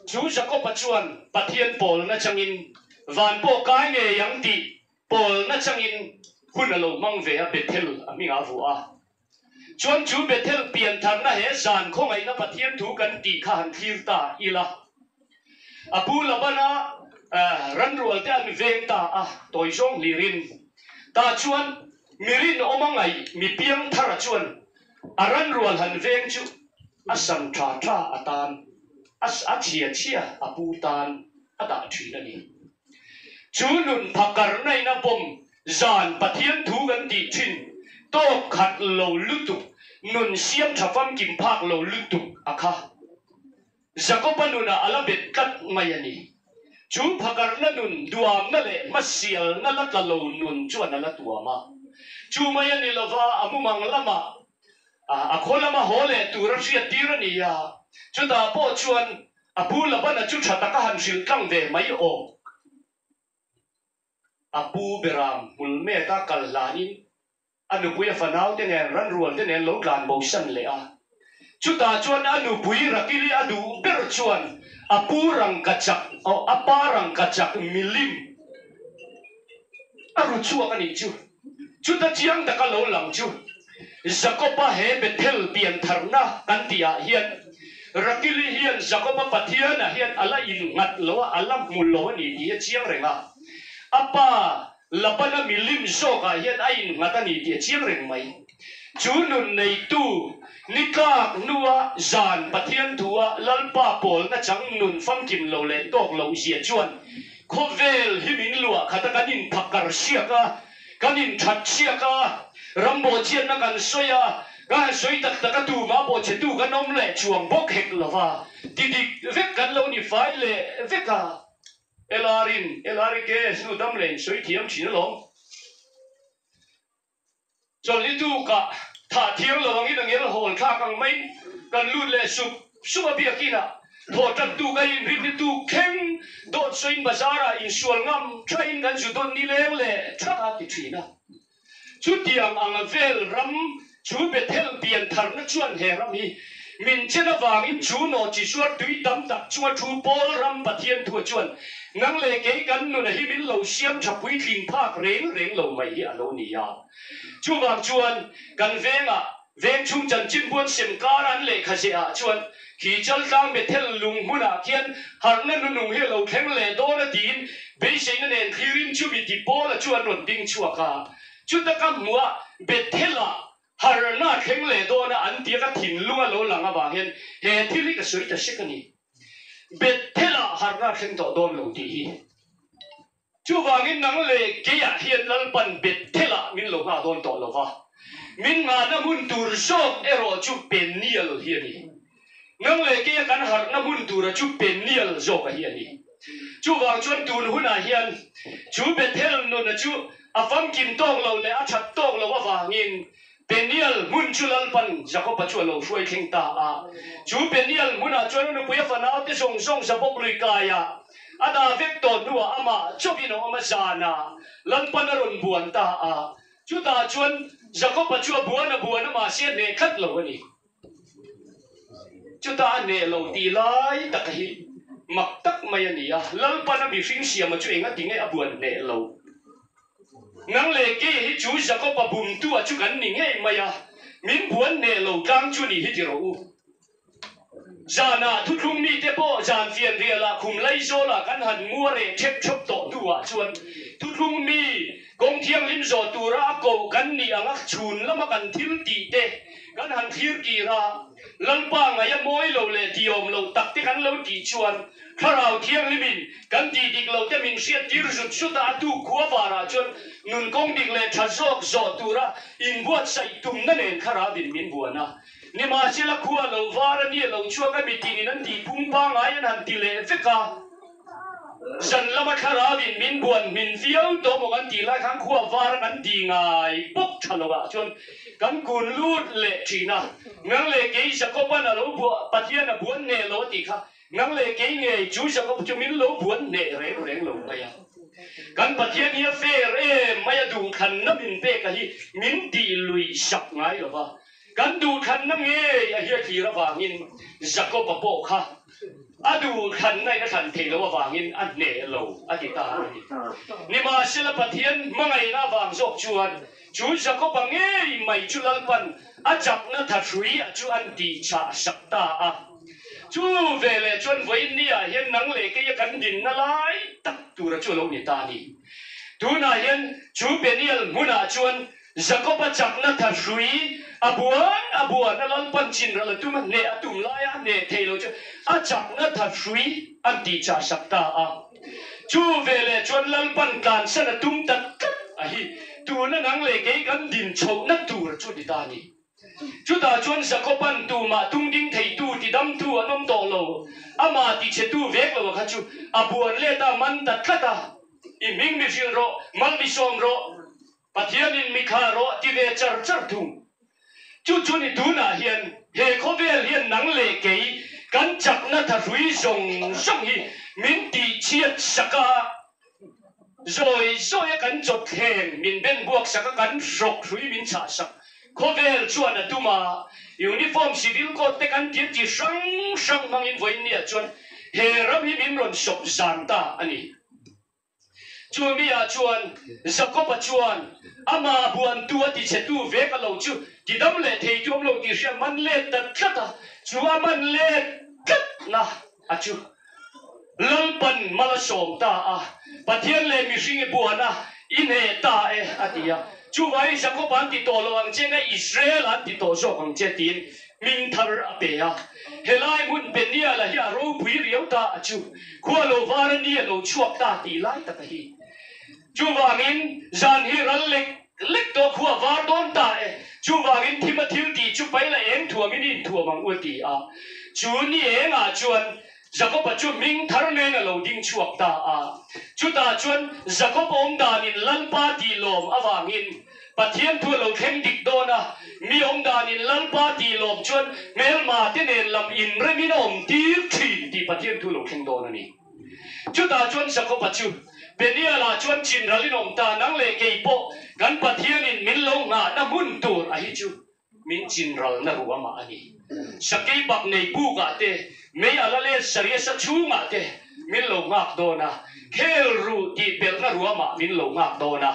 chu Jakoba chuan Pathian pawlna changin van pawh kai ngei ang tih pawlna changin hun a lo hmang ve a, Bethel a hmingah a vuah a. Chuan chu Bethel piantharna he zan khawngaihna Pathian thu kan tih kha han thlir ta ila. A pu Labana ranrual te an veng ta a, tawi zawng hlirin. Tah chuan mi rinawm a ngaih mi piangthara chuan a ranrual han veng chu a san tha tha atan a chhia chhia a pu tan a dah thin a ni. Chu nun phakarna in a bawm zan Pathian thu kan tih thin tawk khat lo lutuk, nun siam tha famkim phak lo lutuk a kha. Jakoba nunah a la bet tlat mai a ni. Chu phakarna nun duamna leh hmasialna la tla lo nun chuan a la tuam a. Chu mai a ni lova, a mumang lamah a khaw lama haw leh tur a hriat tir a ni a. Chutah pawh chuan a pu Labana chu tha taka han hrilh tlang ve mai awm. A pu Beram hmul meta kal hlanin A nupui a fanau te nen ranrual te nen lo tlan bo san leh a. Chutah chuan a nupui Rakili a duh ber chuan a pu rangkachak aw a pa rangkachak milim a ru chhuak a nih chu. Chuta chiang taka lo lang chu Jakob-a he Bethel piantharna kan tih ah hian Rakili hian Jakob-a Pathian-ah hian a la innghat lo a, a la hmu lo a ni tih hi a chiang reng a. A pa Labana milim zawkah hian a innghat a ni tih a chiang reng mai. Chu nun neitu ni tlak hnua zan Pathian thua Lalpa pawlna chang nun famkim lo leh tawk loh zia chuan khawvel hi min luah khat a, kan inphakar siak a, kan inthat siak a, ram bawhchhiatna kan sawi a, kan han sawi tak tak a, tumah bawhchhetu kan awm leh chuang bawk hek lova, ti dik vek kan lo ni fai leh vek a. LR-in, LRKS nu dam leh in sawi thiam thin alawm. Chawlhni tukah thah thiang lo angin a ngel hawl thlak ang mai kan lut leh sup sup a biakinah thawh tan tuk a inrinni tuk thleng dawt sawiin bazarah insual ngam thain kan zu dawn nileng leh thak a ti thin a. Chutiang anga vel ram chu Bethel piantharna chuan he ram hi min chen avangin chu nawhchi zuar tui tam tak chunga thu Paul ram Pathian thua chuan nang leh kei kan nuna hi min lo siam tha puitling phak reng reng lo mai hi a lo ni a. Chuvang chuan kan vengah veng chhung chanchin buan sem kar an lehkha zehah chuan khi Chaltlang Bethel lung hmunah khian harhna nunung hi a lo thleng leh dawn a tiin beiseina nen thlirin chumi ti Paula chu an rawn ding chhuak a. Chuta ka hmuh a, Bethel-ah harhna a thleng leh dawn a an tia ka thinlung a lo lang avang hian he thil hi ka sawi ta sek a ni. Bethel-ah harhna a thleng tawh dawn lo tih hi. Chuvangin nang leh keiah hian Lalpan Bethel-ah min lo nghah dawn tawh lo va, min nghahna hmun tur zawk erawh chu Peniel hi a ni. Nang leh keia kan harhna hmun tura chu Peniel zawka hi a ni. Chuvang chuan tun hunah hian chu Bethel nuna chu a famkim tawk lo leh a that tawk lo avangin Peniel hmun chu Lalpan Jakoba chu a lo hruai thleng ta a. Chu Peniel hmunah chuan a nupui a fanaute zawng zawng Jabok lui kaiah a dah vek tawh hnuah amah chauhin a awm a, zanah Lalpan a rawn buan ta a. Chutah chuan Jakoba chu a buan a buan a, mahse a hneh tlat lo a ni. Chutah a hneh lo tih lai tak hi mak tak mai a ni a, Lalpan a mihring siama chu engati nge a buan hneh lo? Nang leh kei hi chu Jakob-a bumtu-a chu kan ni ngei mai a. min buan hneh lo tlang chu ni hi ti rawh u. Zanah thuthlung mite pawh zan fianrialah khum laizawlah kan han mu a reh ṭhep ṭhawp tawh hnuah chuan thuthlung mi kawng thianghlim zawh tura a koh kan nih anga chhun lama kan thil tih te kan han thlir kir a, Lalpa ngaih a mawi lo leh tiawm lo tak te kan lo tih chuan Thlarau Thianghlimin kan tih dik loh te min hriattir zut zut a, a tuk khua varah chuan nun kawng dik leh ṭha zawk zawh tura inbuatsaih tumna nen Thlarauin min buan a. Nimahsela khua lo var a nia lo chhuak a mitinin an tih phung pangngai an han ti leh vek a. Zan lama thlarauin min buan hmin viau tawh maw kan tih lai khan khua var a kan ti ngai bawk tha lo ah chuan kan kun lut leh thin a. Nang leh kei Jakoban a lo buah Pathian a buan hneh lo a tih kha nang leh kei ngei chu Jakob chu min lo buan hneh reng reng lo mai a. Kan Pathian hi a fair em mai a duhthlanna min pek a hi min tih lui sak ngai lo va. Kan duhthlanna ngei a hiat hlir avangin Jakob-a pawh kha a duhthlanna in a thlan theih loh avangin a hneh lo a ti ta a ni. Nimahsela Pathian hmangaihna avang zawk chuan chu Jakob-a ngei mai chu Lalpan a chakna thahrui a chu an tihchah sak ta a. Chu veleh chuan vawiin niah hian nang leh keia kan dinna lai tak tura chu a lo ni ta a ni. Tunah hian chu Peniel hmunah chuan Jakob-a chakna thahrui a buan a buan a Lalpan chinral a tum a, hneh a tum laia a hneh thei lo chu a chakna thahrui an tihchah sak ta a. Chu veleh chuan Lalpan tlansan a tum ta tlat a hi tuna nang leh kei kan din chhohna tur chu ni ta a ni. Chutah chuan Jakob-a'n tumah tungding theitu tidamtu an awm tawh lo, amah tichhetu vek lo a kha chu a buan let a, man ta tlat a, I hming mi hrilh rawh, mal mi sawm rawh, Pathianin mi thlah rawh ti ve char char thung. Chu chu ni tunah hian he khawvel hian nang leh kei kan chakna thahrui zawng zawng hi min tihchhiat sak a, zawi zawi a kan chawthleng min ben buak sak a, kan hrawk hrui min chhah sak. Khawvel chuan a tum a, uniform civil code te kan tir chi hrang hrang hmangin vawiinniah chuan he ram hi min rawn sawp zan ta a ni. Chu miah chuan Jakob-a chuan amah buantu a tichhetu vek a lo chu tidam leh thei tu awm lo tih hria man let ta tlat a, chu a man let tlatna a chu Lalpan mal a sawm ta a, Pathian leh mihring i buan a, i hneh ta e a ti a. Chuvangin Jakob-a an ti tawh lo ang che nge Israel-a an ti tawh zawk ang che tiin Hming thar a pe a, helai hmun Peniel-a hi a ropui riau ta a chu khua lo var a ni a lo chhuak ta tih lai tak a hi. Chuvangin zan hi ral lek lek tawh khua var dawn ta e, chuvangin thim a thil tih chu paila eng thuamin i inthuam ang u a ti a. Chu ni engah chuan Jakob-a chu hming thar nen a lo ding chhuak ta a. Chutah chuan Jakob awm danin Lalpa tih lawm avangin Pathian thu a lo thleng dik dawn a, mi awm danin Lalpa tih lawm chuan hmelma te nen lam inremin a awm tir thin tih Pathian thu a lo thleng dawn a ni. Chutah chuan Jakob-a chu Peniel-ah chuan chinralin awm ta, nang leh kei pawh kan Pathianin min lo nghahna hmun tur a hi chu Min chinralna ruamah a ni. Sakei bak nei bukah te, mei a la let sariasa chhungah te min lo nghak dawn a, khel ru tih pelhna ruamah min lo nghak dawn a.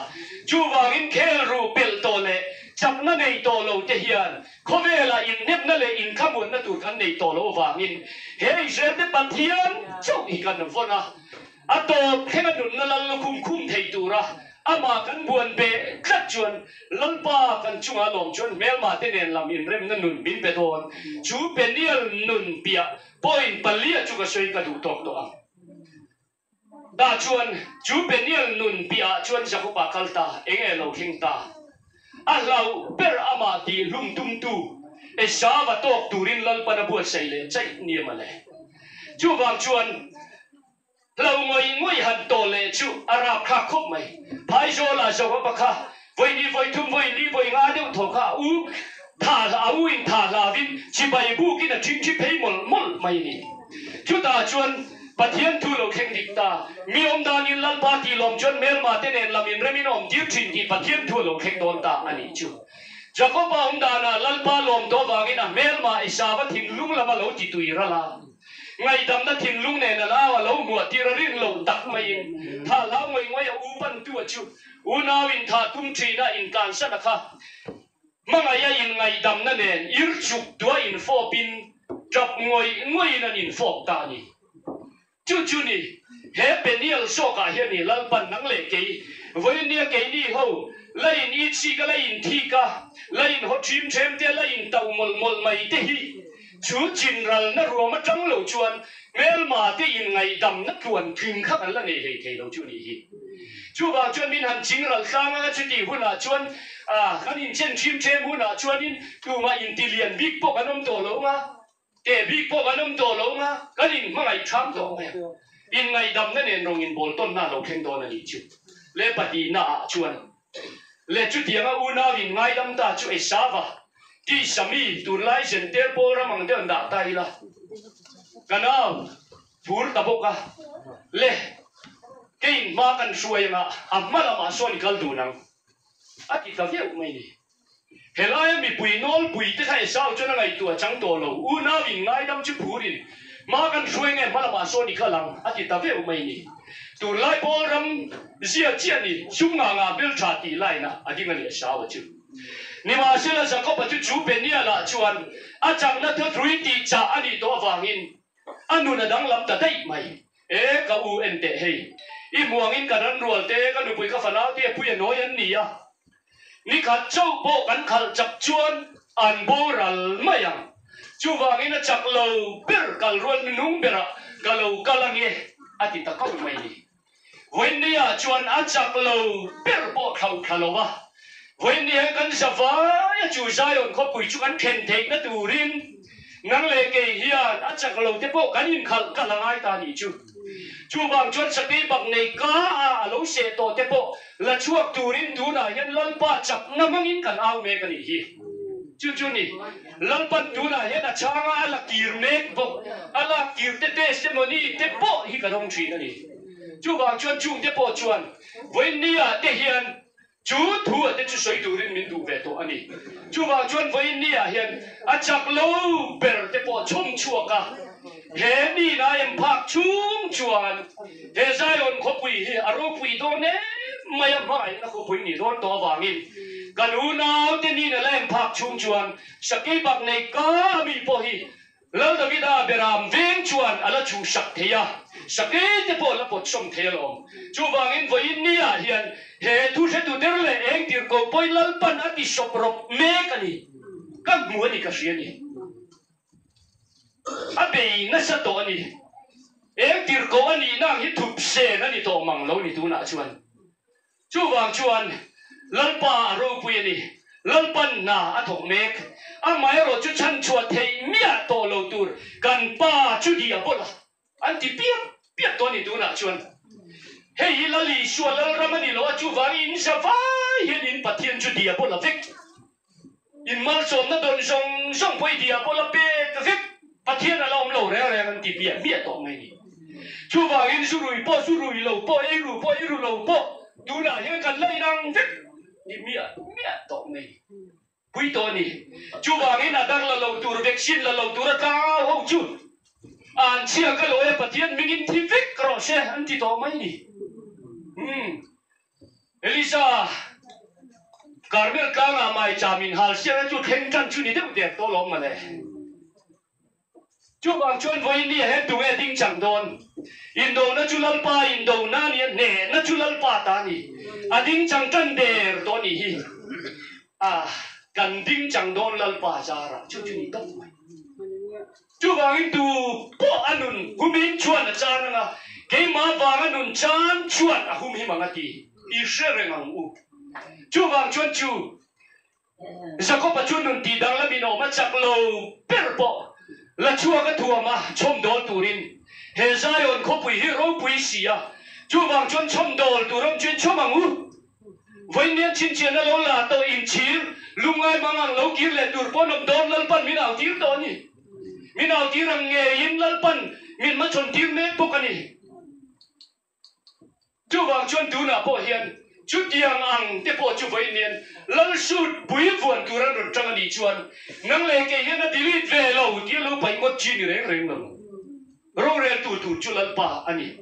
Chuvangin khel ru pelh tawh leh chakna nei tawh lo te hian khawvelah innepna leh inkhamuanna tur kan nei tawh lo avangin he Israel te Pathian chauh hi kan vawn a. A tawp thlenga nunna lal lukhum khum thei tura amah kan buan beh tlat chuan Lalpa kan chunga lawm chuan hmelma te nen lam inremna nun min pe dawn. Chu Peniel nun piah point palia chu ka sawi ka duh tawk tawh ang. Tah chuan chu Peniel nun piahah chuan Jakob-a kal ta, enge a lo thleng ta? A hlauh ber amah tih hlum tumtu Esau-a tawk turin Lalpan a buatsaih leh chaih nia mawle. Chuvang chuan Hlo ngawih ngawih han tawh leh chu a rap thlak khawp mai. Phaizawlah Zohapa kha vawi ni vawi thum vawi li vawi nga deuh thaw kha a u tha a u in tha hlavin chibai bukin a ṭhingṭhi phei mawlh mawlh mai a ni. Chutah chuan Pathian thu lo thleng dik ta. Mi awm danin Lalpa tih lawm chuan hmelma te nen lam inremin a awm tir ṭhin tih Pathian thu a lo thleng dawn ta a nih chu. Jakoba awm danah Lalpa lawm tawh vangin a hmelma Esava thinlung lam a lo ti tui ral a. Ngaihdamna thinlung nen a lau a lo hmuah tir a rin loh tak maiin thah hlau ngawih ngawih a u pantu a chu unau in thah tum thin a intlansan a kha. Hmangaih a inngaihdamna nen ir chuk duah infawpin tap ngawih ngawih-in an infawp ta a ni. Chu chu ni, he Peniel zawkah hian ni Lalpan nang leh kei, vawinia keini ho, la in itchik a, la in thik a, la in haw ṭhim ṭhem te, la in tauh mawlh mawlh mai te hi, chu chinralna ruam aṭang lo chuan hmelma te inngaihdamna tluan tling kha kan la nei hlei thei lo chu ni hi. Chuvang chuan min han chingral tlang anga chutih hunah chuan, kan inchen ṭhim ṭhem hunah chuanin tumah intilian bik pawh kan awm tawh lo anga, Teh bik pawh kan awm tawh lo nga, kan inhmangaih ṭham tawh mai a. Inngaihdamna nen rawng inbawl tawnna a lo thleng dawn a nih chu. Le pahnihna ah chuan le chutianga unau in ngaidam ta chu Esava tisa mi tunlai Zentel pawl ram ang deuh an dah ta ila ka nau phur ta bawk a. Le kei in hma kan hruai anga a hma lamah sawn i kal dun ang a ti ta viau mai ni. Helaia mipui nawlpui te kha Esau chuan a ngaihtuah chang tawh lo, unau in ngaidam chu phurin hma kan hruai nge hma lamah sawn i kal ang a ti ta veuh mai ni. Tunlai pawl ram zia chiah ni sum ngah ngah bel tha tih line ah a ding a ni Esau-a chu. Nimahsela Jakob-a chu chu Peniel-ah chuan a chakna thuthrui tih chah a nih tawh avangin A nun a danglam ta daih mai. E, ka u en teh hei. I hmuangin ka ranrual te, ka nupui ka fanau te pui a nawi an ni a. Nikhat chauh pawh kan khalh chak chuan an boral mai ang. Chuvangin a chak lo ber kal rual nunung berah ka lo kal ange a ti ta kau mai ni. Vawinia chuan a chak lo ber pawh thlauh thla lo a, vawinia kan za vai a chu Zion khawpui chu kan thlen theihna turin nang leh kei hian a chak lo te pawh kan inkhalh kalh a ngai ta nih chu. Chuvang chuan sakei bak nei ka a a lo seh tawh te pawh la chhuak turin tunah hian Lalpa chakna hmangin kan au mek a nih hi. Chu chu ni, Lalpan tunah hian a chhanga a la kir mek bawk, a lak kir te testimony te pawh hi ka dawng thin a ni. Chuvang chuan chungte pawh chuan vawiinniah te hian chu thu a te chu sawi turin min duh ve tawh a ni. Chuvang chuan vawiinniah hian a chak lo ber te pawh chhawm chhuak a, he mi lai em phak chhung chuan he Zion khawpui hi a ropui dawn em mai a, hmangaihna khawpui nih dawn tawh avangin kan unaute nina la em phak chhung chuan sakei bak nei ka ami pawh hi Lal Davida beram veng chuan a la chhuhsak thei a, sakei te pawh a la pawtsawm thei alawm. Chuvangin vawiin niah hian he thu hretu der leh eng tirhkoh pawhin Lalpan a ti sawp rawp mek a ni. Ka hmu a ni ka hria a ni. A bei nasa tawh a ni. Eng tirhkoh a nihna ang hi thup sen a ni tawh mang lo ni tunah chuan. Chuvang chuan Lalpa a ropui a ni. Lalpan hna a thawk mek. Amaherawh chu chhanchhuah theih miah tawh lo tur kan pa chu di a bawlh a, an ti piap piap tawh a ni tunah chuan. Hei hi Lal Isua Lalram a ni lo a, chuvangin in za vai hian in Pathian chu di a bawlh a vek. In malsawmna dawn zawng zawng pawh i dia pawh la pek vek, Pathian a la awm lo reng reng an ti miah miah tawh mai ni. Chuvangin zu rui pawh, zu rui lo pawh, ei ru pawh, ei ru lo pawh tunah hian kan la inang vek ni miah miah tawh mai ni. Pui tawh a ni. Chuvangin a dar la lo tur, vaccine la lo tur a tlangau ho chu an chhia ka lo e, Pathian mingin thi vek rawh se an ti tawh mai ni. Umm. Elisa, Karmel tlangah maicham in hal siang a chu thleng tan chu ni deuh der tawh lawm mawle. Chuvang chuan vawiin ni ah hian tunge ding chang dawn? Indona chu Lalpa indona a ni a, hnehna chu Lalpa ta a ni. A ding chang tan der tawh a nih hi. Ah, kan ding chang dawn Lalpa zarah chu chu ni tawp mai. Chuvangin tu pawh a nun humhim chuan a chan ang a, keimah vanga nun chan chuan a humhim ang a ti i hre reng ang u. Chuvang chuan chu Jakob-a chu nun tih danglamin awm a chak lo ber pawh la chhuak a thuam a chhawmdawl turin he Zion khawpui hi ropui si a, chuvang chuan chhawmdawl tur awm chu in chhawm ang u. Vawiin chhinchhiahna lo la tawh inchhir, lungngai mang ang lo kir leh tur pawh nawm dawn Lalpan min au tir tawh a ni. Min au tir ang ngeiin Lalpan min hmachhawn tir mek bawk a ni. Chuvang chuan tunah pawh hian chutiang ang te pawh chu vawiin hian Lal suit pui vuan tur an rawn tang a nih chuan nang leh kei hian a delete ve lo tih a lo paih ngawt chi ni reng reng lo. Roreltu tur chu Lalpa a ni.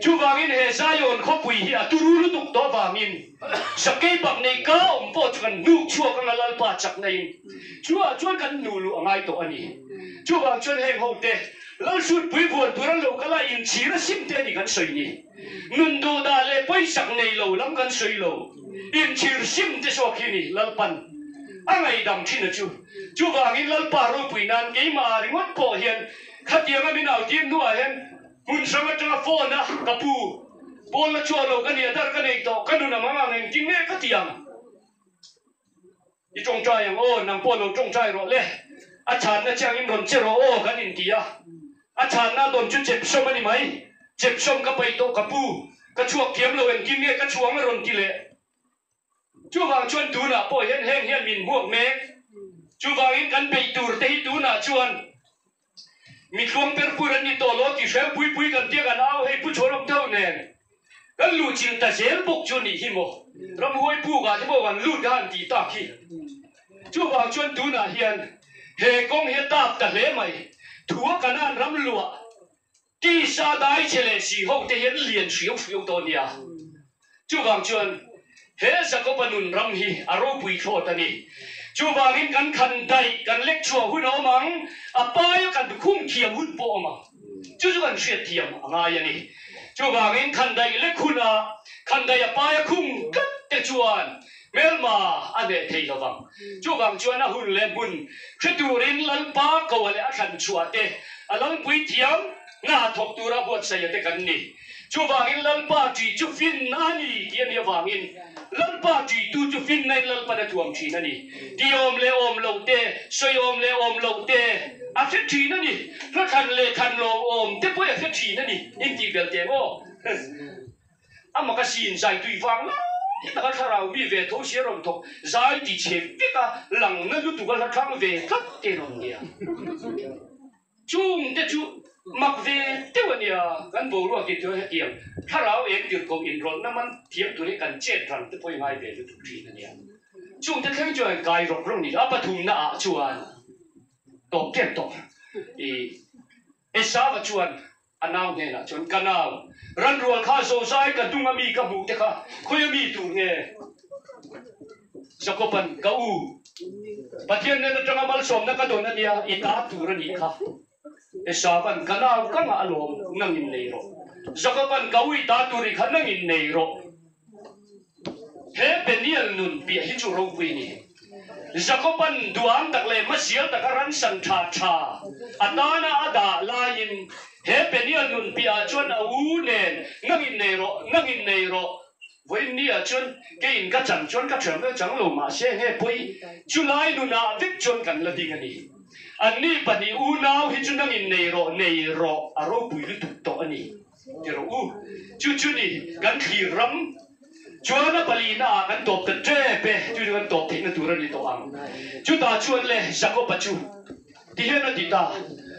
Chuvangin he Zion khawpui hi a turu lutuk tawh avangin sakei bak nei ka awm pawh chu kan hnuk chhuak anga Lalpa chakna in chuah chuan kan hnuh luh a ngai tawh a ni. Chuvang chuan heng ho te Lalhrutpui vuan tur an lo kal a inchhir a sim te a ni kan sawi ni. Nun duh dah leh pawisak nei lo lam kan sawi lo. Inchhir sim te zawk hi ni Lalpan a ngaihdam thin a chu. Chuvangin Lalpa ropui nan keimah ringawt pawh hian khatianga min au tir hnuah hian hmun hrang atanga phone a ka pu pawn la chhuah lo ka nia dar ka nei tawh ka nun a mang ang engtin nge ka ti ang. I tawngtai ang aw, nang pawh lo tawngtai rawh le. A chhanna che angin rawn che rawh aw kan inti a. A chhanna dawn chu chepsawm a ni mai. Chepsawm ka paih tawh ka pu, ka chhuak thiam lo engtin nge ka chhuang a rawn ti leh. Chuvang chuan tunah pawh hian heng hian min hmuak mek. Chuvangin kan beih tur te hi tunah chuan Mi tluang per pur an ni tawh lo ti hreu pui pui kan tia kan au hei pu chhuanawm deuh nen kan luh chilh ta zel bawk chu nih hi maw ramhuai puk ah te pawh kan lut a han tih tak hi. Chuvang chuan tunah hian he kawng hi a tap ta hle mai. Thua Kanan ram luah tisa dai chhe leh si ho te hian lian hriau hriau tawh nia. Chuvang chuan he Jakoba nun ram hi a ropui thlawt a ni. Chuvangin kan khan daih, kan lek chhuah hun a awm ang, a paia kan khum thiam hun pawh a awm ang. Chu chu kan hriat thiam a ngai a ni. Chuvangin khan daih lek huna khan daih a paia khum tlat te chuan hmelma a hneh thei lo vang. Chuvang chuan a hun leh hmun hre turin Lalpa koa leh a thlan chhuah te, a lalpui thiam hna thawk tura buatsaih a te kan ni. Chuvangin Lalpa ṭih chu finna a ni tih a nih avangin Lalpa ṭihtu chu finnain Lalpan a thuam ṭhin a ni. Ti awm leh awm loh te, sawi awm leh awm loh te a hre ṭhin a ni. Hla thlan leh thlan lo awm te pawh a hre ṭhin a ni. Intih belh teh maw? A mak a sin zai tui vang lai taka thlarau mi ve tho sia rawn thawk zai ti chhe vek a langna lutuk a hla thlang ve tlat te rawn nia. Chung te chu mak ve deuh a nia, kan boruak tih chuan hetiang thlarau eng tirhkoh inrawlhna man thiam tur hi kan chet rang te pawh i ngai ve lutuk thin a nia. Chung te thleng chuan kai rawk rawk ni lo, a pathumna ah chuan tawp tep tawp i Esava chuan a nau hnenah chuan ka nau ranrual kha zozai ka hnung a mi ka hmuh te kha khawi a mi tur nge? Jakoban ka u, Pathian nen atanga malsawmna ka dawn a nia, i ta tur a nih kha. Esavan ka nau ka ngah alawm, nangin nei rawh. Jakoban ka u, i ta tur i kha, nangin nei rawh. He Peniel nun piah hi chu ropui a ni. Jakoban duang tak leh hmasial taka ransan tha tha a tana a dah laiin he Peniel nun piahah chuan a u nen nangin nei rawh, nangin nei rawh. Vawiin ni ah chuan keiin ka chang chuan ka thiam vel chang lo mahse enge pawi chu lai nunah vek chuan kan la ding a ni. Anni pahnih unau hi chu nangin nei rawh nei rawh a ropui lutuk tawh a ni ti rawh u. Chu chu ni kan thlir ram chuan a palina ah kan tawp ta tep e chu chu kan tawp theihna tur a ni tawh ang. Chutah chuan le Jakob-a chu. Ti hian a ti ta.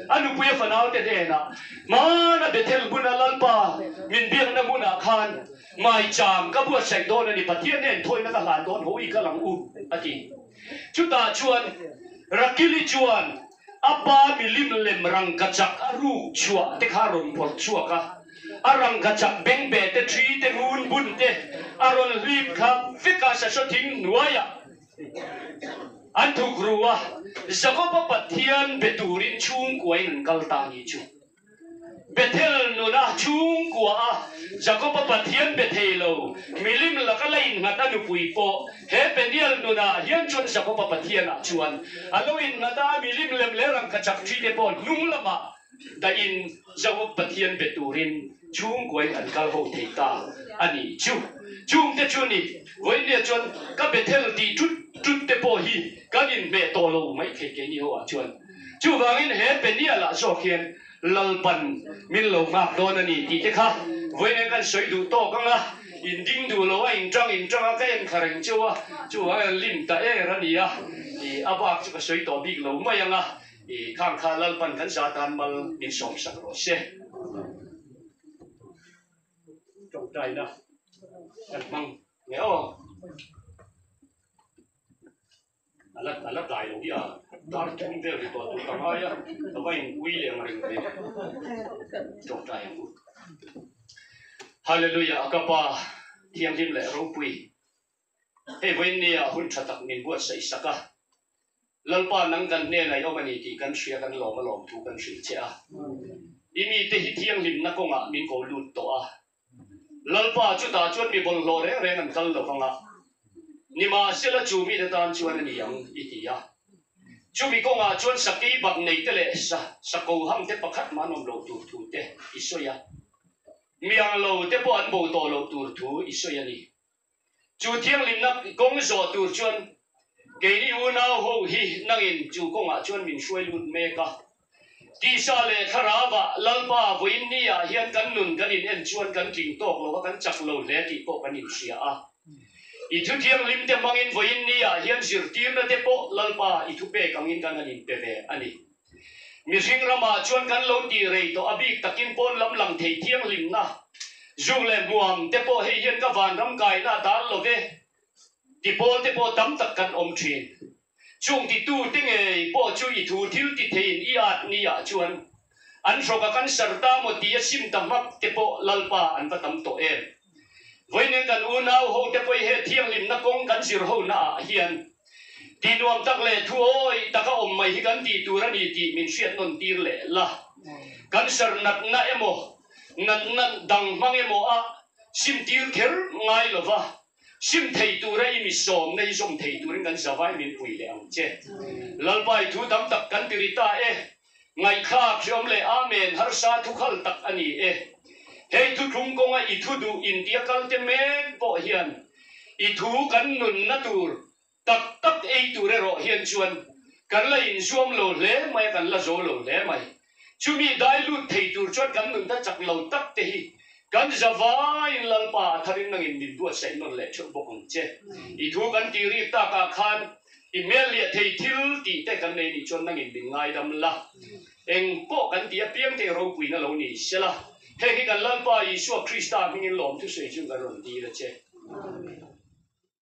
A nupui a fanaute hnenah, Hmana Bethel hmuna Lalpa min biakna hmunah khan maicham ka buatsaih dawn a ni, Pathian nen thawina ka hlan dawn ho i kal ang u, a ti. Chutah chuan Rakili chuan a pa milim lem rangkachak a ruk chhuah te kha a rawn phawrh chhuak a, a rangkachak bengbeh te, thi te, ngun bun te a rawn hlip thla vek a, sasaw thing hnuaiah An thuk ru a, Jakoba Pathian be turin chhungkuain an kal ta ni chu. Bethel nuna chhungkua a Jakoba Pathian be thei lo, milim laka la innghat a nupui pawh he Peniel nunah hian chuan Jakoba Pathianah chuan a lo innghat a, a milim lem leh rangkachak thi te pawh hnung lamah dahin Jakob Pathian be turin chhungkuain an kal ho thei ta a ni chu. Chungte chu ni, vawiinnia chuan ka Bethel tih tut tut te pawh hi kan inhmeh tawh lo mai thei keini ho ah chuan. Chuvangin he Peniel ah zawk hian Lalpan min lo nghak dawn a ni tih te kha vawiin kan sawi duh tawk ang a, in ding duh lo a, in tang in tang a, ka en kha reng cheu a, chuvangin an lim ta er a ni a, ih a bak chu ka sawi tawh bik lo mai ang a. I khang kha Lalpan kan za tan mal min sawm sak rawh se. Tawngtaina kan hmang nge aw. Ala ala tlai lo hi a dar thum vel ri tawh tur ka ngai a, ka va in ui leh ang reng ve. Tawngtai ang u. Hallelujah ka Pa thianghlim leh ropui hei vawiin nia hun tha tak min buatsaih sak a, Lalpa nang kan hnenah i awm a ni tih kan hria kan lawm alawm thu kan hrilh che a, i mite hi thianghlimna kawngah min ko lut tawh a, Lalpa chutah chuan mi bawlhhlawh reng reng an kal lo vang a, nimahsela chu mite tan chuan a ni ang i ti a. Chumi kawngah chuan sakei bak neite leh sa sako hamte pakhat mah an awm loh tur thu te i sawi a. Mi ang lo te pawh an bo tawh loh tur thu i sawi a ni. Chu thianghlimna kawng zawh tur chuan keini unau ho hi nangin chu kawngah chuan min hruai lut mek a. Tisa leh thlarauah Lalpa vawiin niah hian kan nun kan in en chuan kan tling tawk lo a, kan chak lo hle tih pawh kan inhria a. I thu thianghlim te hmangin vawiin niah hian zirtirna te pawh Lalpa i thupek angin kan han inpe ve a ni. Mihring ramah chuan kan lo tih rei tawh a bik takin pawn lam lang thei thianghlimna, zuk leh hmuam te pawh hei hian ka vanram kaina a dal lo ve ti pawl te pawh tam tak kan awm thin. Chung titute ngei pawh chu i thu thil ti theiin i at niah chuan an hrawk a kan sar ta maw ti a sim ta hmak te pawh Lalpa an va tam tawh em. Vawiin kan unau ho te pawh he thianghlimna kawng kan zir ho naah hian Tih nuam tak leh thu awi taka awm mai hi kan tih tur a ni tih min hriat nawn tir leh la. Cancer natna emaw, natna dang hmang emaw a sim tir kher ngai lo va, sim thei tura i mi sawmna hi zawm thei turin kan zavai min pui leh ang che. Lalpa i thu tam tak kan ti ri ta e. Ngaihthlak hriawm leh Amen harsa thukhal tak a ni e. Hei thuthlung kawnga i thu duh intia kalte mek pawh hian i thu kan nunna tur tak tak ei tur erawh hian chuan kan la inzuam lo hle mai a, kan la zo lo hle mai. Chumi dai lut thei tur chuan kan nunna chak lo tak te hi kan zavaiin Lalpa a tharin nangin min buatsaih nawn leh theuh bawk ang che. I thu kan tih rik takah khan i hmel liah thei thil tih te kan nei nih chuan nangin min ngaidam la. Eng pawh kan tih apiang te ropuina lo ni sela, heng hi kan Lalpa Isua Krista hmingin lawmthusawi chu kan rawn dil a che.